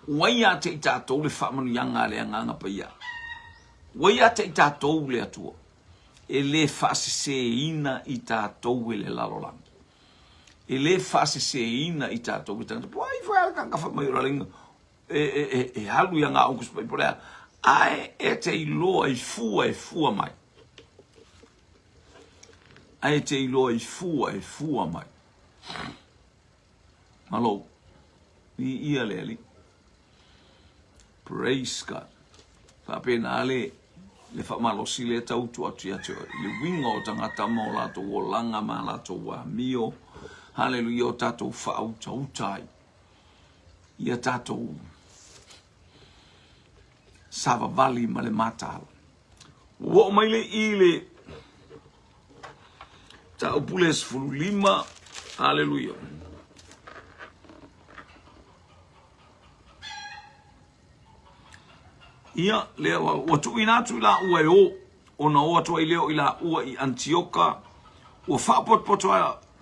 Ua ia te i tātou le faamanuiaga a le Agaga Paia. Ua ia te i tātou le Atua. E lē faaseseina i tātou e le lalolagi. E lē faaseseina i tātou e tagata. Po ai foi a le tagata fai mai o la lenga e, e, e, e alu ia ngā onkus pai po lea. Ae e te iloa i fua e fua mai. Ae te iloa i fua e fua mai. Malo. Viia le Alii. Praise God. Faapena le le faamalosi lea tau atu atu ia te oe. Le uiga o tagata ma o latou olaga ma latou amio. Haleluia o tatou faautauta ai. Ia tatou savavali ma le mataala. Ua oo mai le i le mataupu le 15, aleluia. Ia, lea ua tuuina atu i laua e o, ona o atu ai lea o i laua i Antioka, ua faapotopoto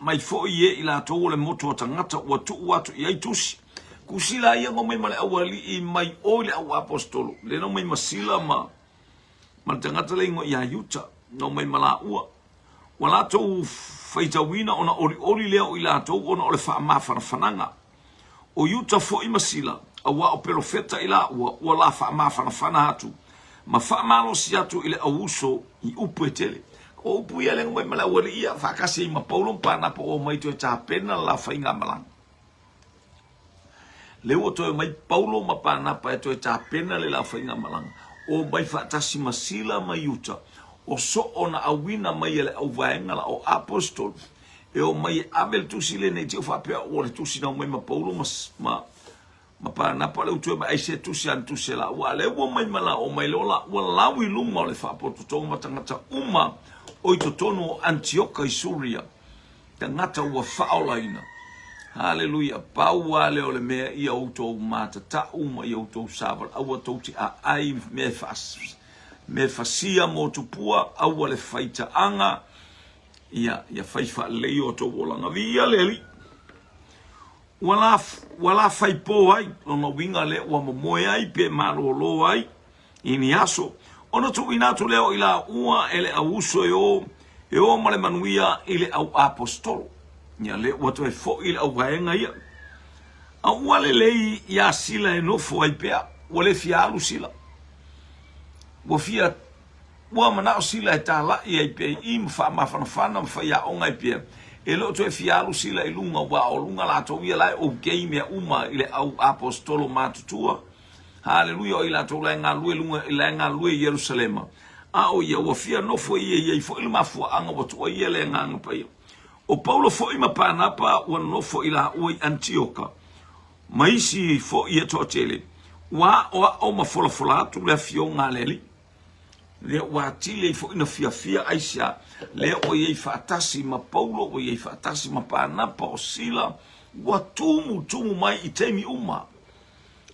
mai foi e i latou o le motu o tagata ua tuu atu i ai tusi. Kusi la ia na omai ma le aualii mai o i le au aposetolo, lea na omai ma Sila ma ma le tagata le igoa ia Iuta, na omai ma laua. Ua latou faitauina ona olioli lea o i latou ona o le faamafanafanaga. O Iuta foi ma Sila, auā o pelofeta i laua, ua la faamafanafana atu ma faamalosi atu i le auuso i upu e tele. O upu ia lea na omai ma le aualii ia, faatasi ai ma Paulo ma Panapa ua omai toe tapena le la faigamalaga. Lea ua toe omai Paulo ma Panapa e toe tapena le la faigamalaga, omai faatasi ma Sila ma Iuta, o soo na auina mai e le auvaega la o Aposetolo, e omai e ave le tusi lenei te faapea ua le tusi na omai ma Paulo ma, ma, ma Panapa le toe mai ai se tusi an tusi la ua le ua mai ma la o mai lo la ua lau i luma o le faapotopotoga ma tagata uma o i totonu o Antioka i Suria tagata ua faaolaina. Haleluia! Pau lava lea o le mea ia outou matatau ma ia outou savali, aua tou te aai mea mea fasia mo tupua, aua le faitaaga, ia, ia fai faalelei outou olaga. Viia le Alii! Ua la, ua la fai pō ai, lona uiga lea ua momoe ai pe malōlō ai, I ni aso, ona tuuina atu lea o i laua e le auuso e o, e o ma le manuia i le au aposetolo. Ia lea ua toe foi le auvaega ia. A ua lelei iā Sila e nofo ai pea, ua le fia alu Sila. Ua fia, ua manao Sila e talai ai pea i i ma faamafanafana ma faiaoga ai pea. E le o toe fia alu Sila i luga, ua o luga latou ia la e okay mea uma i le au aposetolo matutua. Haleluia, o i latou la e galulue i luga, la e galulue i Ierusalema. A o ia ua fia nofo ia, e i ai foi le mafuaaga ua tuuaia ia le Agaga Paia. O Paulo foi ma Panapa ua nofo i laua i Anitioka, ma isi foi e toatele, ua aoao ma folafola atu le afioga a le Alii. Lea ua atili ai foi na fiafia aisea? Lea ua i ai faatasi ma Paulo, ua i ai faatasi ma Panapa, o Sila, ua tumutumu mai i taimi uma,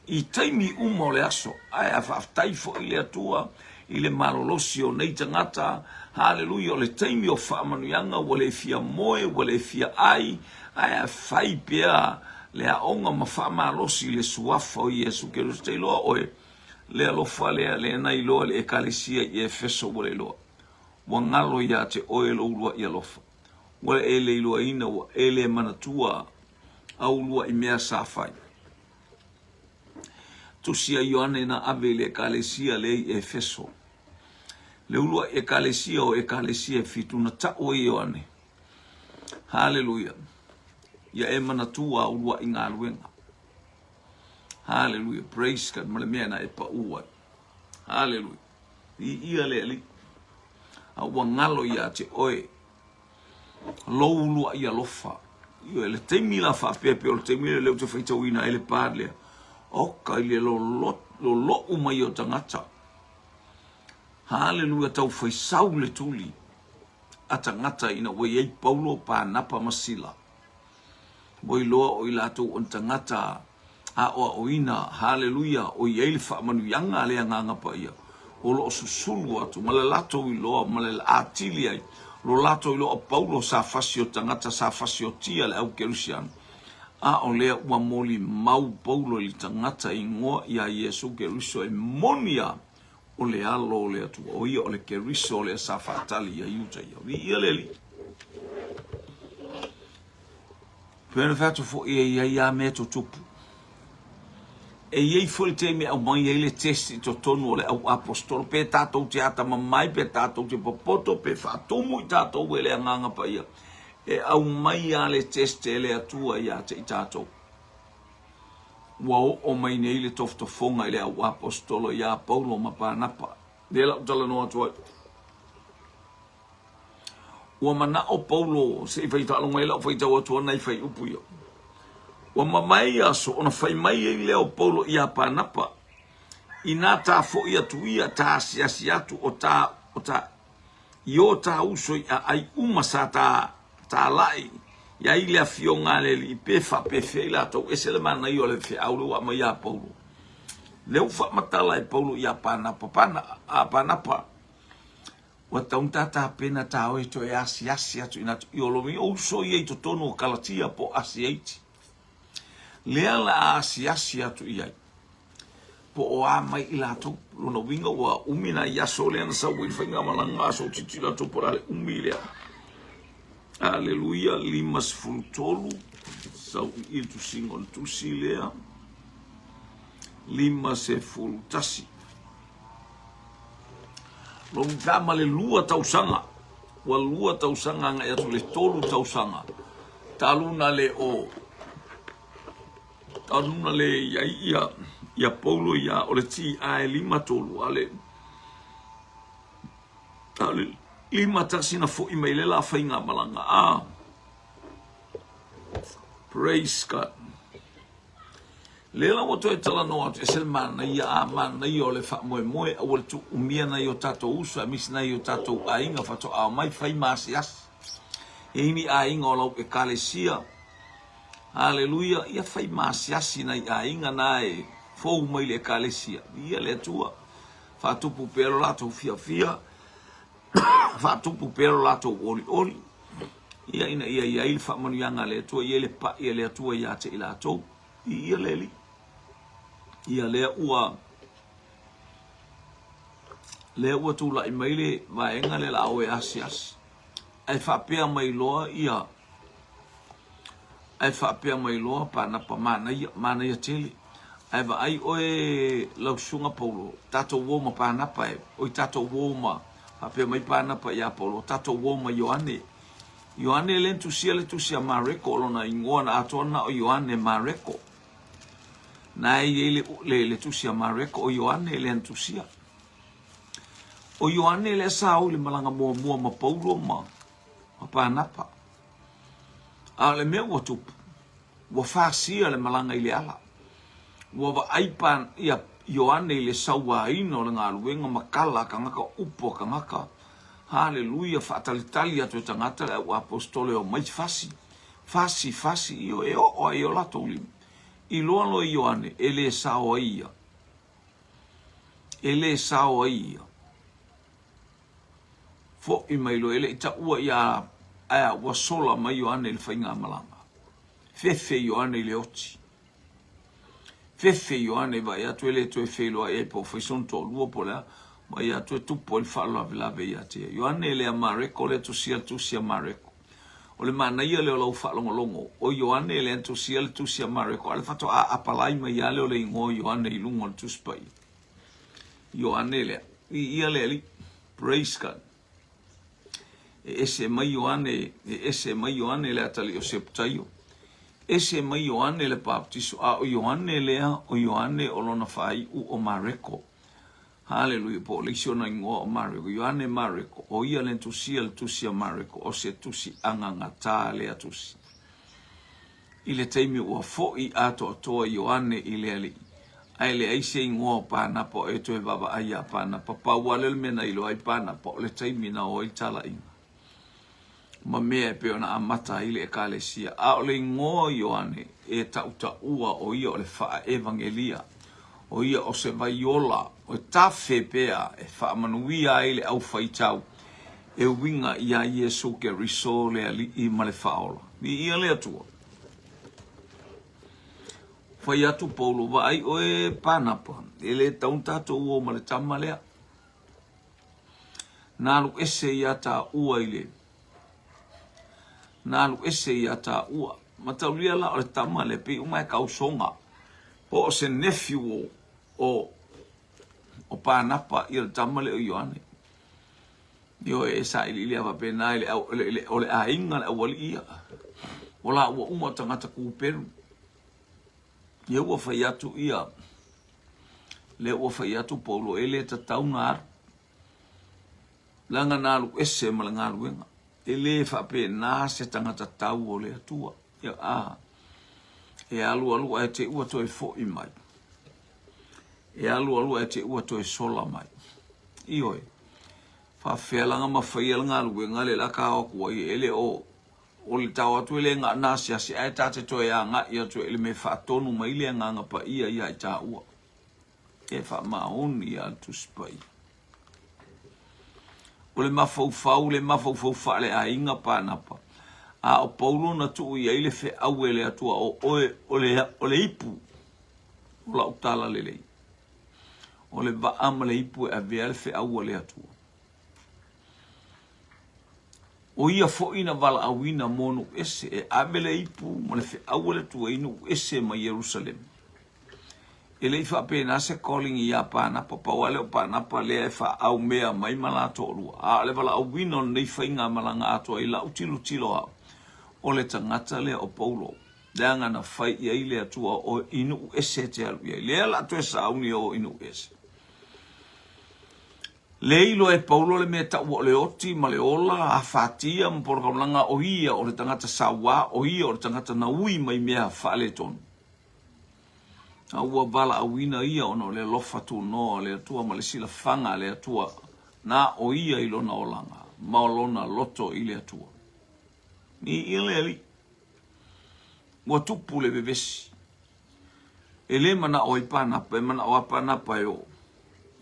i taimi uma o le aso. Ae a faafetai foi i le Atua i le malolosi o nei tagata, haleluia, o le taimi o faamanuiaga ua le fia moe, ua le fia ai, ae a fai pea le aoga ma faamalosi i le suafa o Iesu Keriso. Te iloa oe, Le alofa lea, lea na iloa e le Ekalesia i Efeso ua le iloa. Ua galo ia te oe lou uluai alofa. Ua e le iloaina, ua e le manatua au uluai mea sa fai. Tusi a Ioane na ave i le Ekalesia lea i Efeso. Le uluai Ekalesia o Ekalesia e fitu na tau ai e Ioane. Haleluia. Ia e manatua au uluai galuega. Haleluia. Praise God. Ma le mea na e paʻu ai. Haleluia. Viia le Alii. A ua galo ia te oe lou uluai alofa. Ioe, le taimi la faapea pei o le taimi lea lea ou te faitauina ai le part lea. Oka i le lolo'u mai o tagata. Haleluia, tau faisau le tuli a tagata ina ua i ai Paulo, Panapa ma Sila. Ua iloa o i latou o ni tagata aoaoina, haleluia, o i ai le faamanuiaga a le Agaga Paia o lo o susulu atu ma le latou iloa ma le atili ai lo latou iloa o Paulo sa fasi o tagata sa fasiotia le au Kerisiano, a o lea ua molimau Paulo i le tagata igoa iā Iesu Keriso e moni a o le Alo o le Atua, o ia o le Keriso lea sa faatali ia Iuta ia. Viia le Alii. Pei ona fai atu foi e i ai lava mea tutupu. E i ai foi le taimi e aumai ai le test i totonu o le au aposetolo, pe tatou te atamamai, pe tatou te popoto, pe faatumu i tatou e le Agaga Paia, e aumai lava le test e le Atua ia te i tatou. Ua oo mai nei le tofotofoga i le au aposetolo iā Paulo ma Panapa. Lea la ou talanoa atu ai. Ua manao Paulo se i faitaaloga mai lau faitau atu ana i fuaiupu ia. Ua mavae ia aso ona fai mai ai lea o Paulo iā Panapa, Inā tā foʻi atu ia, tā asiasi atu o tā, o tā, i ō tā uso i aai uma sa tā tālaʻi i ai le afioga a le Alii pe faapefea i latou ese le manaia o le feau lea ua aumai iā Paulo. Lea ua faamatala e Paulo iā Panapa, Pana, a Panapa, ua tatau ona tā tapena tā oe toe asiasi atu i nā i o lomi o uso ia i totonu o Kalatia po o Asiaiti. Lea la a asiasi atu i ai. Po o a mai i latou. Lona uiga ua umi nai aso lea na sau ai le faigamalaga aso tilotilo atu po o le a le umi lea. Aleluia, 53, sau i i le tusiga o le tusi lea. 51. Lona uiga ma le lua tausaga, ua lua tausaga agai atu i le tolu tausaga, talu na le o Talu na le i ai ia, ia Paulo ia o le TI 53 a le a le 51 na foʻi mai le la faigamalaga a Praise God. Lea la ua toe talanoa atu, ese le manaia, a manaia o le faamoemoe, aua le tuuumia nai o tatou uso aemaise nai o tatou aiga faatoa omai fai ma asiasi. E i ai ni aiga o lau ekalesia, Haleluia! Ia fai maasiasi nai aiga na e fou mai le Ekalesia. Viia le Atua. Faatupu pea lo latou fiafia, faatupu pea lo latou olioli, ia ina ia i ai le faamanuiaga a le Atua, i ai le paʻi a le Atua ia te i latou. Viia le Alii. Ia lea ua lea ua tulai mai le vaega lea la a o e asiasi. Ae faapea mai loa ia Ae faapea mai loa Panapa, Manaia, manaia tele. Ae vaai oe lau susuga Paulo, tatou uo ma Panapa e, oi tatou uo ma, faapea mai Panapa ia Paulo, tatou uo ma Ioane. Ioane lea na tusia le tusi a Mareko, o lona igoa na atoa na o Ioane Mareko. Na e i ai le, le, le tusi a Mareko, o Ioane lea na tusia. O Ioane lea sa o i le malaga muamua ma Paulo ma, ma Panapa. A o le mea ua tupu, ua fasia le malaga i le ala. Ua vaai pa, ia Ioane i le sauaina o le galuega ma kala a kanaka, upu a kanaka. Haleluia, faatalitali atu e tagata le au aposetolo e omai fasi, fasi, fasi, ioe, e oo ai i o latou lima. Iloa loa Ioane, e le sao ai ia. E le sao ai ia. Foʻi mai loa, e le i taua ia ae ua sola mai Ioane i le faigamalaga. Fefe Ioane i le oti. Fefe Ioane i vaai atu e le toe feiloai ai po o fai sona toalua po o le a, vaai atu e tupu ai le faalavelave ia te ia. Ioane lea Mareko lea tusia le tusi a Mareko. O le manaia lea o lau faalogologo, o Ioane lea na tusia le tusi a Mareko, a o le faatoa apalai mai lava lea o le igoa o Ioane i luga o le Tusi Paia. Ioane lea. Viia le Alii. Praise God. E ese mai Ioane, e ese mai Ioane le atalii o Seputaio. Ese mai Ioane le Papatiso, a o Ioane lea, o Ioane o lona faaiu o Mareko. Haleluia, po o le isi ona igoa o Mareko, Ioane Mareko, o ia le tusia le tusi a Mareko, o se tusi agagatā lea tusi. I le taimi ua foʻi atoatoa Ioane i le Alii, ae leai se igoa o Panapa o e toe vaavaai iā Panapa, pau lava lea o le mea na iloa ai Panapa, o le taimi na o ai le talaiga ma mea e pei ona amata ai le Ekalesia. A o le igoa o Ioane e tautaua o ia o le faaevagelia, o ia o se vaiola o tafe pea e faamanuia ai le aufaitau e uiga iā Iesu Keriso le Alii ma le Faaola. Viia le Atua. Fai atu Paulo, Vaai oe Panapa, e le tatau ona tatou o ma le tama lea. Na alu ese iā tāua i le Na alu ese iā tāua. Mataulia la o le tama lea pei uma e kausoga po o se nephew o o o Panapa ia le tama lea o Ioane. Ioe, e sailiili lava faapena i le au, le, le, o le aiga le aualii ia. O la ua uma o tagata kūpelu. Ia ua fai atu ia, lea ua fai atu Paulo, e le tatau na alu. Leaga na alu ese ma le galuega. E le faapena se tagata tau o le Atua. Ia, a, e alu alu ae te ua toe foʻi mai. E alu alu ae te ua toe sola mai. Ioe. Faafefea laga ma faia le galuega lea la ka o atu ai e le o o le tao atu e le na asiasi ae ta te toe agai atu i le mea faatonu mai le agaga paia ia i taua. E faamaoni ia le Tusi Paia. O le mafaufau, le mafaufau faaleaiga Panapa, a o Paulo na tuu i ai le feau e le Atua o oe o le, o le ipu o lau tala lelei. O le vaa ma le ipu e avea le feau a le Atua. O ia foi na valaauina mo nuu ese e ave le ipu ma le feau a le Atua i nuu ese ma Ierusalema. E le i faapena se calling iā Panapa, pau lava lea o Panapa lea e faaaumea mai ma la toalua. A o le valaauina o lenei faigamalaga atoa i lau tilotilo au, o le tagata lea o Paulo, leaga na fai i ai le Atua o i nuu ese e te alu i ai. Lea la toe sauni e o i nuu ese. Le iloa e Paulo le mea e taua o le oti ma le ola, afatia ma polokalaga, o ia o le tagata sauā, o ia o le tagata na ui mai mea faaletonu. A ua valaauina ia ona o le alofa tunoa o le Atua ma le silafaga a le Atua na o ia i lona olaga ma o lona loto i le Atua. Viia le Alii. Ua tupu le vevesi. E le manao ai Panapa, e manao a Panapa e oo.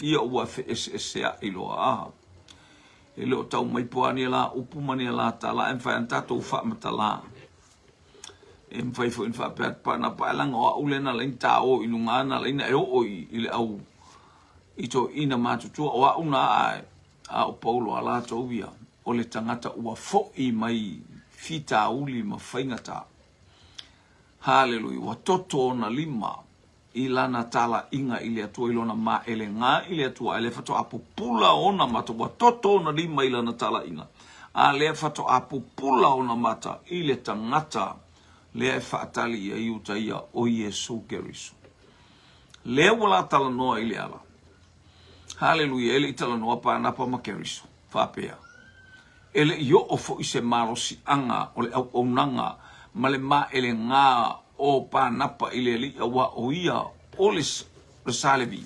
Ia ua feeseeseaʻi loa. A e le o tau mai po a nia la upu ma nia la tala, ae mafai ana tatou faamatala. E mafai foi ona faapea atu Panapa, ae leaga o au lea na ala ai ona ta o i luga, na ala ai ona e oo i le au i toeaiina matutua, o au na ae, a o Paulo a latou ia, o le tagata ua foʻi mai fitauli ma faigata. Haleluia! Ua toto ona lima i lana talaiga i le Atua, i lona maelega i le Atua, ae lea faatoa pupula ona mata, ua toto ona lima i lana talaiga. A lea faatoa pupula ona mata i le tagata lea e faatali i ai uta ia, o Iesu Keriso. Lea ua la talanoa i le ala. Haleluia, e le i talanoa Panapa ma Keriso, faapea. E le i oo foi se malosiaga o le auaunaga ma le maelega o Panapa i le Alii aua o ia o le sa Levi.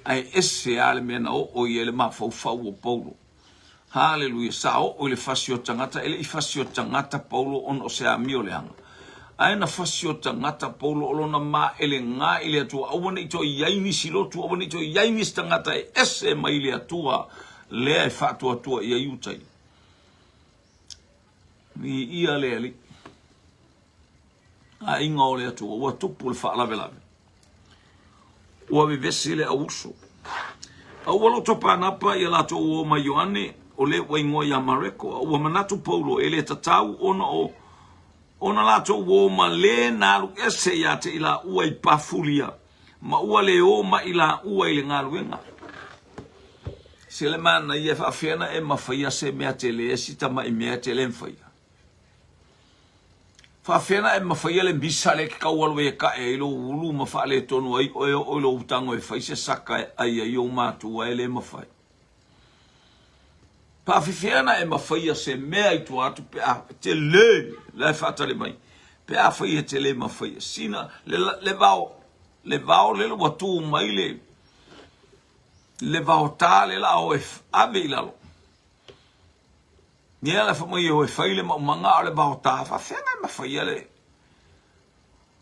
Ae ese lava le mea na oo i ai le mafaufau o Paulo. Haleluia! Sa oo i le fasi o tagata, e le i fasi o tagata Paulo ona o se amio leaga. Ae na fasi o tagata Paulo o lona maelega i le Atua, aua ne i toe i ai nisi lotu, aua ne i toe i ai nisi tagata e ese mai i le Atua lea e faatuatua i ai uta ia. Viia le Alii. Aiga o le Atua, ua tupu le faalavelave. Ua vevesi le auuso. A ua loto Panapa ia latou uo ma Ioane, o le ua igoa ia Mareko, a ua manatu Paulo e le tatau ona o ona latou uo ma le na alu ese ia te i laua i Pafulia, ma ua le o mai laua i le galuega. Se le manaia e faafefea na e mafaia se mea tele si tamai mea te le mafaia. Faafefea na e mafaia le misa lea e te tau alu ai e tae ai lou ulu ma faaletonu ai oe oo i lou tago e fai se saka e ai ai ou matua e le mafai. Faafefea na e mafaia se mea i tua atu pe a tele la e faatali mai pe afai e te le mafaia sina le, le vao le vao lele ua tu mai le le vaotā le la o e ave i lalo. Ia la fai mai e o e fai le maumaga a o le vaotā, faafefea na e mafaia le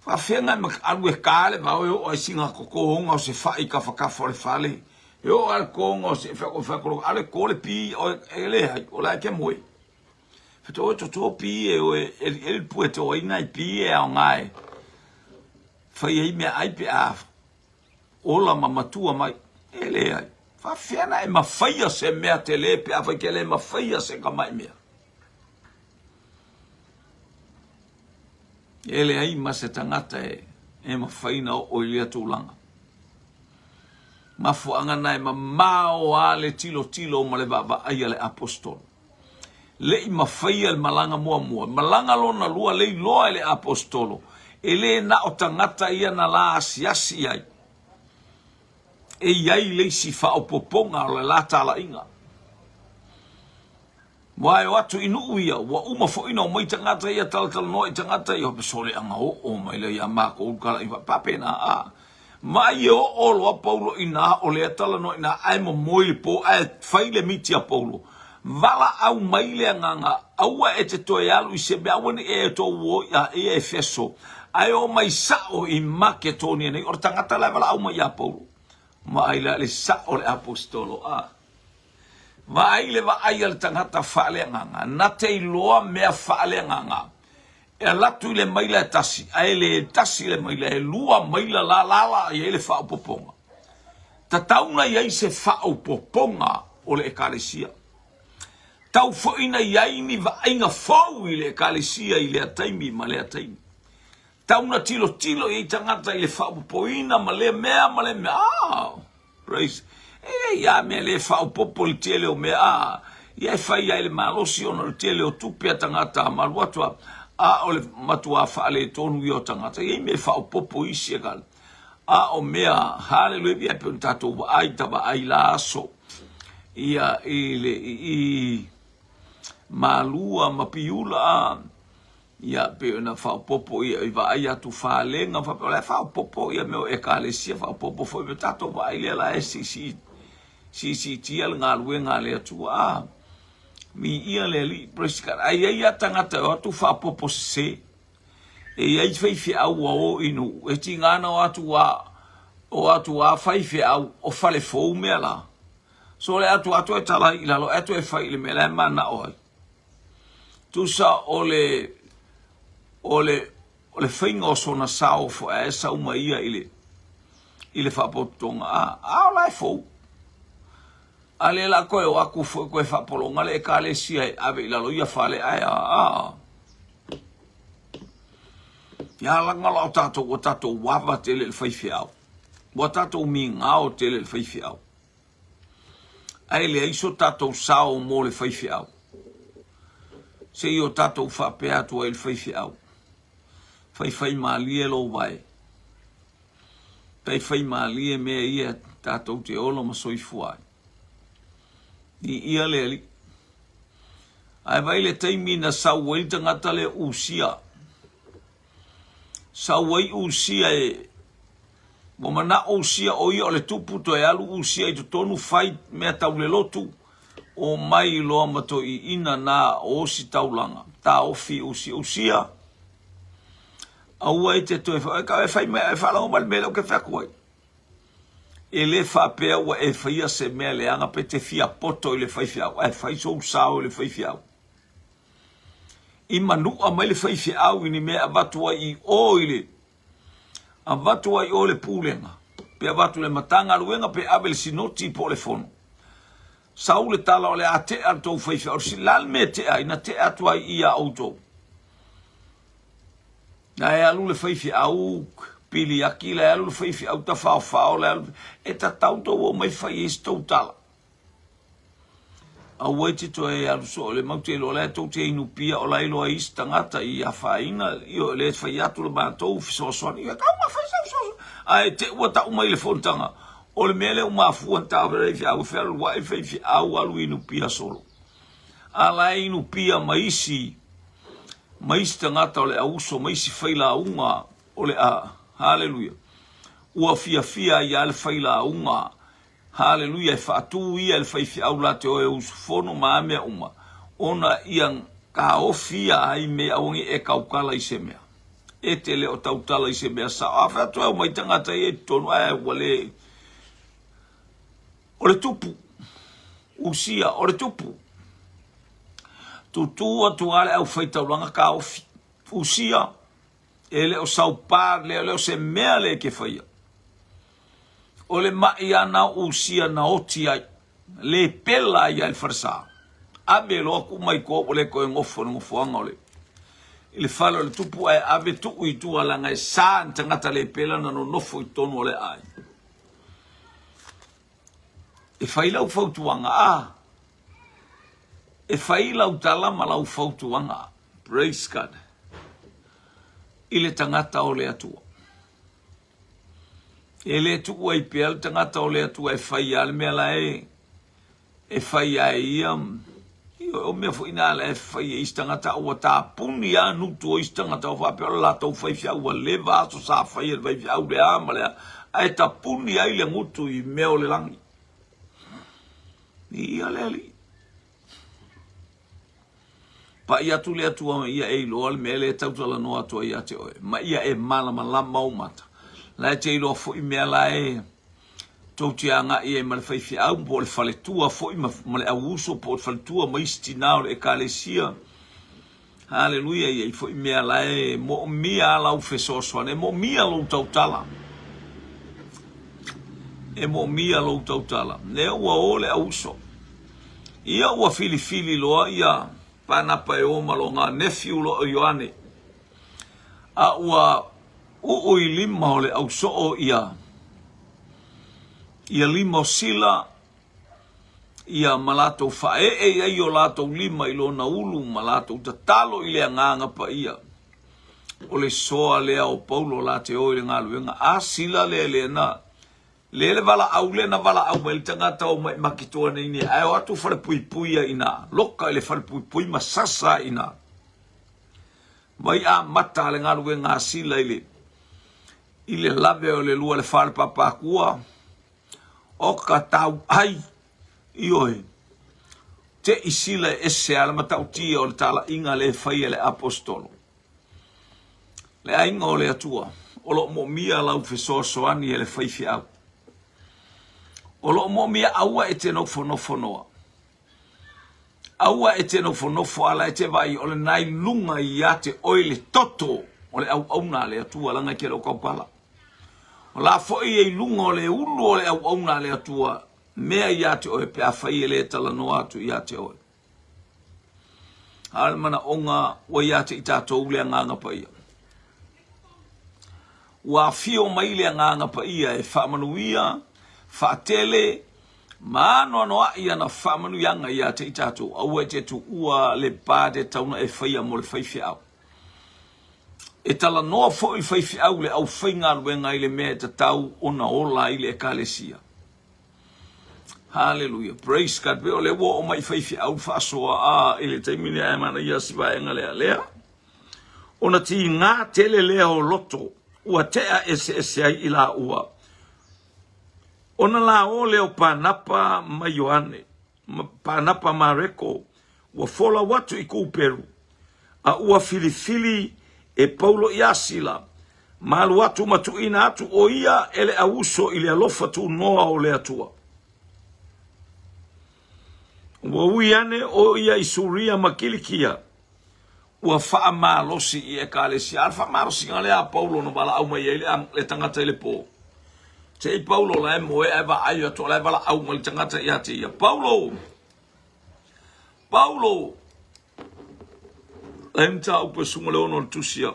faafefea na e alu e ka le vao e oo ai sina totoga o se fai i tafatafa o le fale, e oo ai le totoga o se fai a le to le pi e leai, o la e te moe. Fai o e toto pi e o e elieli pue e to ai nai pi e aoga e fai ai meaai pe a ola ma matua mai. E leai. Faafefea na e mafaia se mea tele pe afai ke le mafaia se tamai mea. E leai ma se tagata e, e mafai na oo i lea tulaga. Mafuaaga na e mamao a le tilotilo ma le vaavaai a le apostolo. Le i mafaia le malaga muamua, malaga lona lua le iloa e le aposetolo, e le na o tagata ia na la asiasi i ai. E i ai le isi faaopoopoga o le la talaiga. Ua e o atu i nuu ia, ua uma foi na omai tagata ia talatalanoa i tagata ia, sole aga oo mai lea ia makou talaiga faapena a. Vaai e oo loa Paulo i ina o lea talanoa i ina ae momoe i le po ae fai le miti a Paulo. Valaau mai le agaga, aua e te toe alu i se mea, aua ne i e tou o ia i Efeso, ae o mai sao i Maketonia nei. O le tagata la e valaau mai ia Paulo. Vaai la le sao o le aposetolo a. Vaai le vaai a le tagata faaleagaga, na te iloa mea faaleagaga. E alu atu i le maila e tasi, ae le tasi le maila, e lua maila la lala i ai le faaopoopoga. Tatau na i ai se faaopoopoga o le Ekalesia. Tau foi na i ai ni vaaiga fou i le Ekalesia i lea taimi ma lea taimi. Tau na tilotilo i ai tagata i le faaopoopoina ma lea mea ma lea mea. Ah! Praise. E leai lava mea le faaopoopo i le tele o mea. Ah, ia e fai ai le malosi ona o le tele o tupe a tagata ma alu atu a, a o le matuā faaletonu ia o tagata. E i ai mea e faaopoopo isi e kala. A o mea, haleluia, e pei ona tatou vaai ta vaai la aso ia i le i, i Malua ma Piula, ah, Ia, pei ona faaopoopo ia i vaai atu falega faapea, o la e faaopoopo ia mea o Ekalesia, faaopoopo foi me tatou vaai lea la e siisii siisiitia le galuega a le Atua. A, viia le Alii, praise God. Ae i ai lava tagata e o atu faaopoopo sese. E i ai faifeau ua o i nuu, e tiga na o atu a, o atu a faifeau o fale fou mea la. So le atu atu e tala i lalo, e atu e fai i le mea la e manao ai. Tusa o le, o le, o le faiga o sona sao foi ae sau mai ia i le, i le faapotopotoga, a, a o la e fou. A le la koe o aku foi koe faapologa le ekalesia e ave i lalo ia fale ae a, a. Ia laga la o tatou, ua tatou ava tele i le faifeau. Ua tatou migao tele i le faifeau. Ae leai so tatou sao mo le faifeau. Se i o tatou faapea atu ai i le faifeau, Faifaimalie lou vae. Taifaimalie mea ia tatou te ola ma soifua ai. Viia le Alii. Ae vaai le taimi na sau ai le tagata lea Usia. Sau ai Usia e ua manao Usia o ia o le tupu toe alu Usia i totonu fai mea tau le lotu omai loa ma toeaiina na osi taulaga taofi Usia. Usia aua e te toe e fai mai e faalogo mai le mea lea ou te fai atu ai. E le faapea ua e faia se mea leaga pe te fia poto i le faifeau, ae fai sou sao i le faifeau. I manua mai le faifeau i ni mea e avatu ai i o i le avatu ai i o i le pulega, pe avatu i le Matagaluega pe ave i le Sinoti po o le Fono. Sau le tala o le a tea le tou faifeau, o le a le mea e tea ai? Na tea atu ai ia outou. La e alu le faifeau piliaki, la e alu le faifeau tafaofao, la e alu... E tatau tou omai fai ai se tou tala. Aua e te toe alu soo le matou te iloa la e tou te inu pia o la e iloa ai isi tagata i afaina ioe le fai atu le matou fesoasoani ioe tau ma fai sau fesoasoani ae te ua tau mai le fonotaga o le mea lea ua mafua ona taofi ai faifeau e fealuai faifeau alu inu pia solo a la e inu pia ma isi ma isi tagata o le auso ma isi failauga o le a haleluia ua fiafia ai lava le failauga Haleluia, e faatu ia e le faifeau la te o e usufono ma a mea uma, ona ia taofia ai me aua nei e tautala i se mea. E te le o tautala i se mea sao. A fai atu e omai tagata ia i totonu, ae ua le... O le tupu. Usia, o le tupu. Tutū atu lava le aufaitaulaga taofi. Usia, E le o sau pa, le le o se mea le ke faia. O le maʻi a na usia na oti ai, le pela ai ia i le falesa. Ave loa tuu mai tua ua le toe nofo i le nofoaga o le i le fale o le tupu ae ave tuu i tua leaga e sa ni tagata le pela na nonofo i totonu o le aiga. E fai lau fautuaga a e fai lau tala ma lau fautuaga. Praise God. I le tagata o le Atua. E le tuu ai pea le tagata o le Atua e fai a le mea la e e fai ai ia o mea foi na la e fai e isi tagata ua tapuni a nutu o isi tagata o faapea o le latou faifeau ua leva aso sa fai e le faifeau le a ma le a ae tapuni ai le gutu i mea o le lagi. Ia le Alii. Pai atu le Atua ma ia e iloa le mea lea e tautalanoa atu ai ia te oe, ma ia e malamalama ou mata. La e te iloa foi mea la e tou te agai ai ma le faifeau, po o le faletua foi ma, ma le auuso, po o le faletua ma isi tinā o le ekalesia. Haleluia, e i ai foi mea la e moomia lau fesoasoani, e moomia lou tautala. E moomia lou tautala. Lea ua o le auuso. Ia ua filifili loa ia Panapa e o ma lona nephew loa o Ioane. A ua uu i lima o le ausoo ia ia lima o Sila ia ma latou faaee i ai o latou lima i lona ulu ma latou tatalo i le Agaga Paia. O le soa lea o Paulo la te o i le galuega. A Sila lea lea na lea le valaau lea na valaau mai le tagata o mai Maketoa nei nei ae o atu falepuipui ai ina loka i le falepuipui ma sasa ai ina. Mai amata le galuega a Sila i le i le lave o le lua le fale papakua O ka tauai, ioe, te i sila e ese a le matautia o le talaiga le fai e le aposetolo. Le aiga o le Atua, o lo o moomia lau fesoasoani e le faifeau. O lo o moomia aua e te nofonofonoa. Aua e te nofonofo ala e te vaai o lena i luga ia te oe le toto o le auauna a le Atua leaga e te le o tautala. O la foi e i luga o le ulu o le auauna a le Atua mea ia te oe pe afai e le talanoa atu ia te oe. A o le manaoga ua ia te i tatou le Agaga Paia. Ua afio mai le Agaga Paia e faamanuia, faatele, Ma anoanoai ana faamanuiaga ia te i tatou, aua e te tuua le pa te tatau ona e faia mo le faifeau. E talanoa foi le faifeau i le aufaigaluega i le mea e tatau ona ola ai le Ekalesia. Haleluia. Praise God. Pei o lea ua oo mai i faifeau le faasoa a i le taimi lea e manaia si vaega lea. Lea ona tiga tele lea o loto ua tea eseese ai i laua. Ona la o lea o Panapa ma Ioane, ma Panapa Mareko, ua folau atu i Kuperu, a ua filifili e Paulo iā Sila, ma alu atu ma tuuina atu ʻo ia e le auuso i le alofa tunoa o le Atua. Ua ui ane ʻo ia i Suria ma Kilikia, ua faamalosi i Ekalesia. A o le faamalosiga lea a Paulo na valaau mai ai le tagata i le pō. Te i Paulo la e moe ae vaai atu o la e valaau mai le tagata ia te ia. Paulo! Paulo! La e mataupu e suga le ono o le tusi a.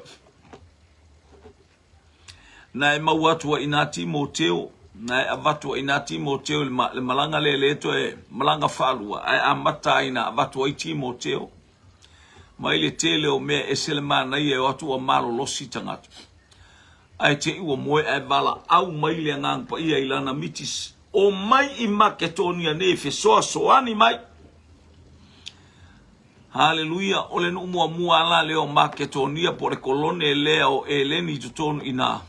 Na e maua atu ai inā Timoteo, na e avatu ai inā Timoteo i le malaga lea le toe malaga faalua, ae amata ai na avatu ai Timoteo. Mai le tele o mea ese le manaia e o atu ua malolosi tagata. Ae te i ua moe ae valaau mai le Agaga Paia i lana mitis, Omai i Maketonia nei e fesoasoani mai. Haleluia! O le nuu muamua ala lea o Maketonia po o le kolone lea o Eleni i totonu i ina.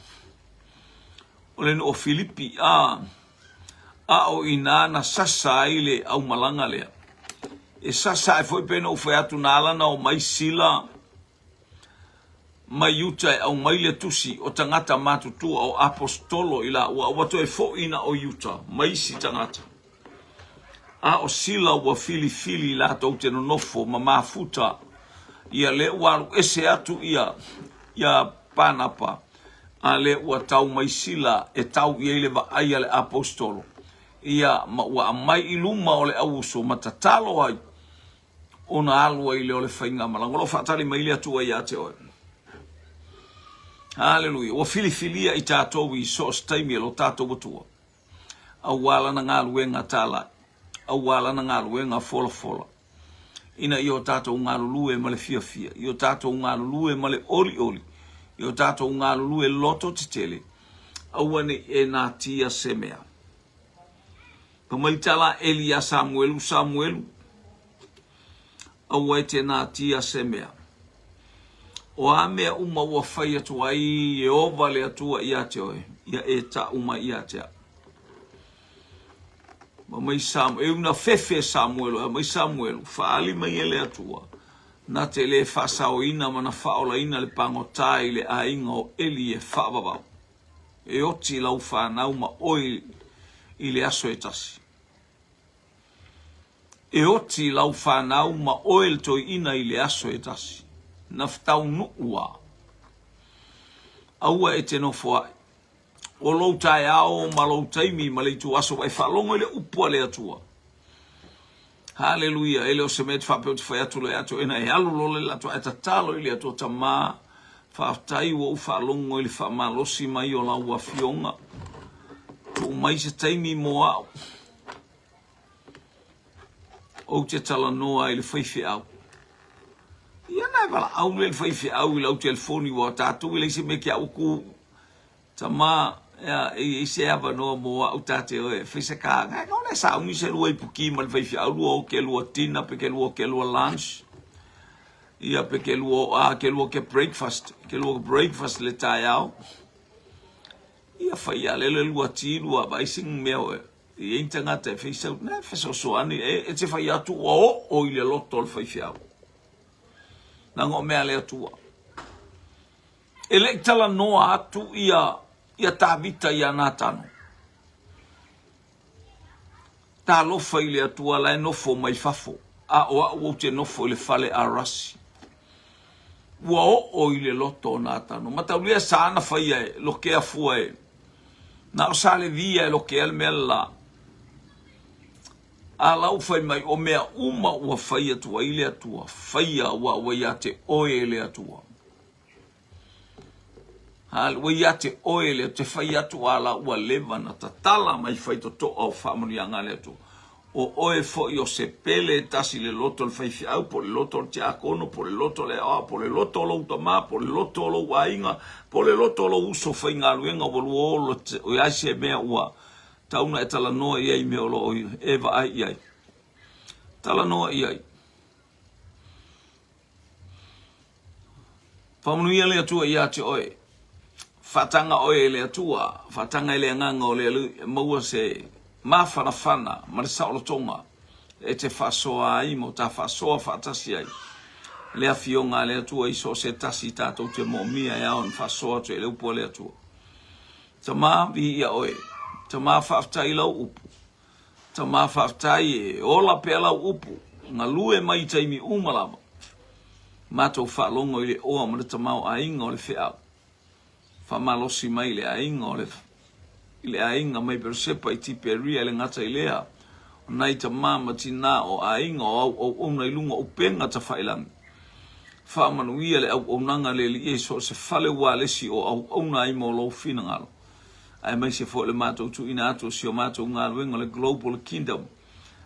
O le nuu o Filipi, a, a o ina na sasa ai le aumalaga lea. E sasa ae foi pe na ou fai atu na ala na omai Sila mai uta e aumai le tusi o tagata matutua o aposetolo i laua, ua toe foi na o Iuta ma isi tagata. A o Sila ua filifili latou te nonofo ma mafuta ia lea ua alu ese atu ia ia Panapa, a lea ua tau mai Sila e tau i ai le vaai a le aposetolo ia ma ua aumai i luma o le auuso ma tatalo ai ona alu ai lea o le faigamalaga. O lo o faatali mai le Atua ia te oe. Haleluia. Ua filifilia i tatou i so o se taimi e lo tatou Atua. Aua lana galuega talai. Aua lana galuega folafola. Ina ia o tatou galulue ma le fiafia. Ia o tatou galulue ma le olioli. Ia o tatou galulue loto tetele. Aua ne i e natia se mea. Ka mai tala Eli iā Samuelu, Samuelu, aua e te natia se mea. O a mea uma ua fai atu ai Ieova le Atua ia te oe, ia e taʻu mai ia te au. Ma mai Samuelu, e una fefe Samuelu, a mai Samuelu, faali mai e le Atua, na te le faasaoina ma na faaolaina le pagota i le aiga o Eli e faavavau. E oti lau fanau ma oe i le aso e tasi. E oti lau fanau ma oe le toeaina i le aso e tasi. Na taunuu a. Aua e te nofo ai. O lou taeao ma lou taimi ma le ituaso ua e faalogo i le upu a le Atua. Haleluia, e le o se mea e te faapea ou te fai atu loa ia te oe na e alu loa le latou ae tatalo i le Atua Tama, faafetai ua ou faalogo i le faamalosi mai o lau afioga. Tuu mai se taimi mo au. Ou te talanoa i le faifeau. Ia na e valaau lea le faifeau i lau telefoni ua tatou e leai se mea ke au ku Tama, ea, e i ai se avanoa mo a'u ta te oe e fai se ka, ngai ka ole sauni se lua ipuki ma le faifeau lua o ke lua dinner pe ke lua ke lua lunch ia pe ke lua o a ke lua ke breakfast ke lua breakfast le taeao ia fai a lele lua ti lua vai sing mea oe i ai tagata e fai sau na fesoasoani e, e te fai atu ua oo i le loto o le faifeau na o mea le Atua. E le i talanoa atu ia, ia Tavita iā Natano. Talofa i le Atua la e nofo mai fafo, a o a'u ou te nofo i le fale arasi. Ua oo i le loto o Natano. Mataulia sa ana faia e lokea fua e. Na o sa Levia e lokea le mea le la. A la ua fai mai, o mea uma ua fai atu ai le Atua, faia aua ua ia te oe e le Atua. Ua ia te oe le te fai atu a la ua leva na tatala mai faitotoa o faamanuiaga a le Atua. O oe foi o se pele e tasi i le loto o le faifeau, po o le loto o le tiakono, po o le loto o le aoao, po o le loto o lou tama, po o le loto o lou aiga, po o le loto o lou uso faigaluega ua lua o ai se mea ua tau na e talanoa i ai i mea o lo o e vaai i ai. Talanoa i ai. Faamanuia le Atua ia te oe. Faataga oe e le Atua, faataga e le Agaga o le Alii, e maua se mafanafana ma le saolotoga e te faasoa ai ma o ta faasoa faatasi ai le afioga a le Atua i so o se tasi tatou te moomia e ao ona faasoa atu e le upu a le Atua. Tama, viia oe. Tama, faafetai i lau upu. Tama faafetai e ola pea lau upu, galue mai i taimi uma lava. Matou faalogo i le oa ma le tamaoaiga o le feau. Faamalosi mai i le aiga o le i le aiga mai Beresepa i Tiperia e le gata i lea, o nai tama ma tinā o aiga o auauauna i luga o upega tafailagi. Faamanuia le auaunaga a le Alii i so o se fale ualesi o auauna ai mo lou finagalo. aemaise foi o le matou tuuina atu o si o matou galuega o le Global Kingdom.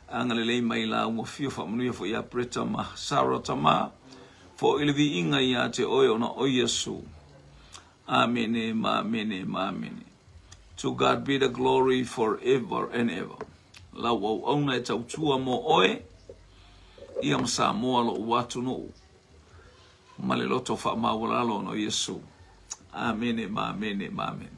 Agalelei mai la ua fia faamanuia foi ia Bretta ma Sarah tama, foi le viiga ia te oe ona o Iesu. Amene ma amene ma amene. To God be the glory forever and ever. Lau auauna e tautua mo oe, ia ma Samoa lo'u atunuu. Ma le loto faamaualalo ona o Iesu. Amene ma amene ma amene.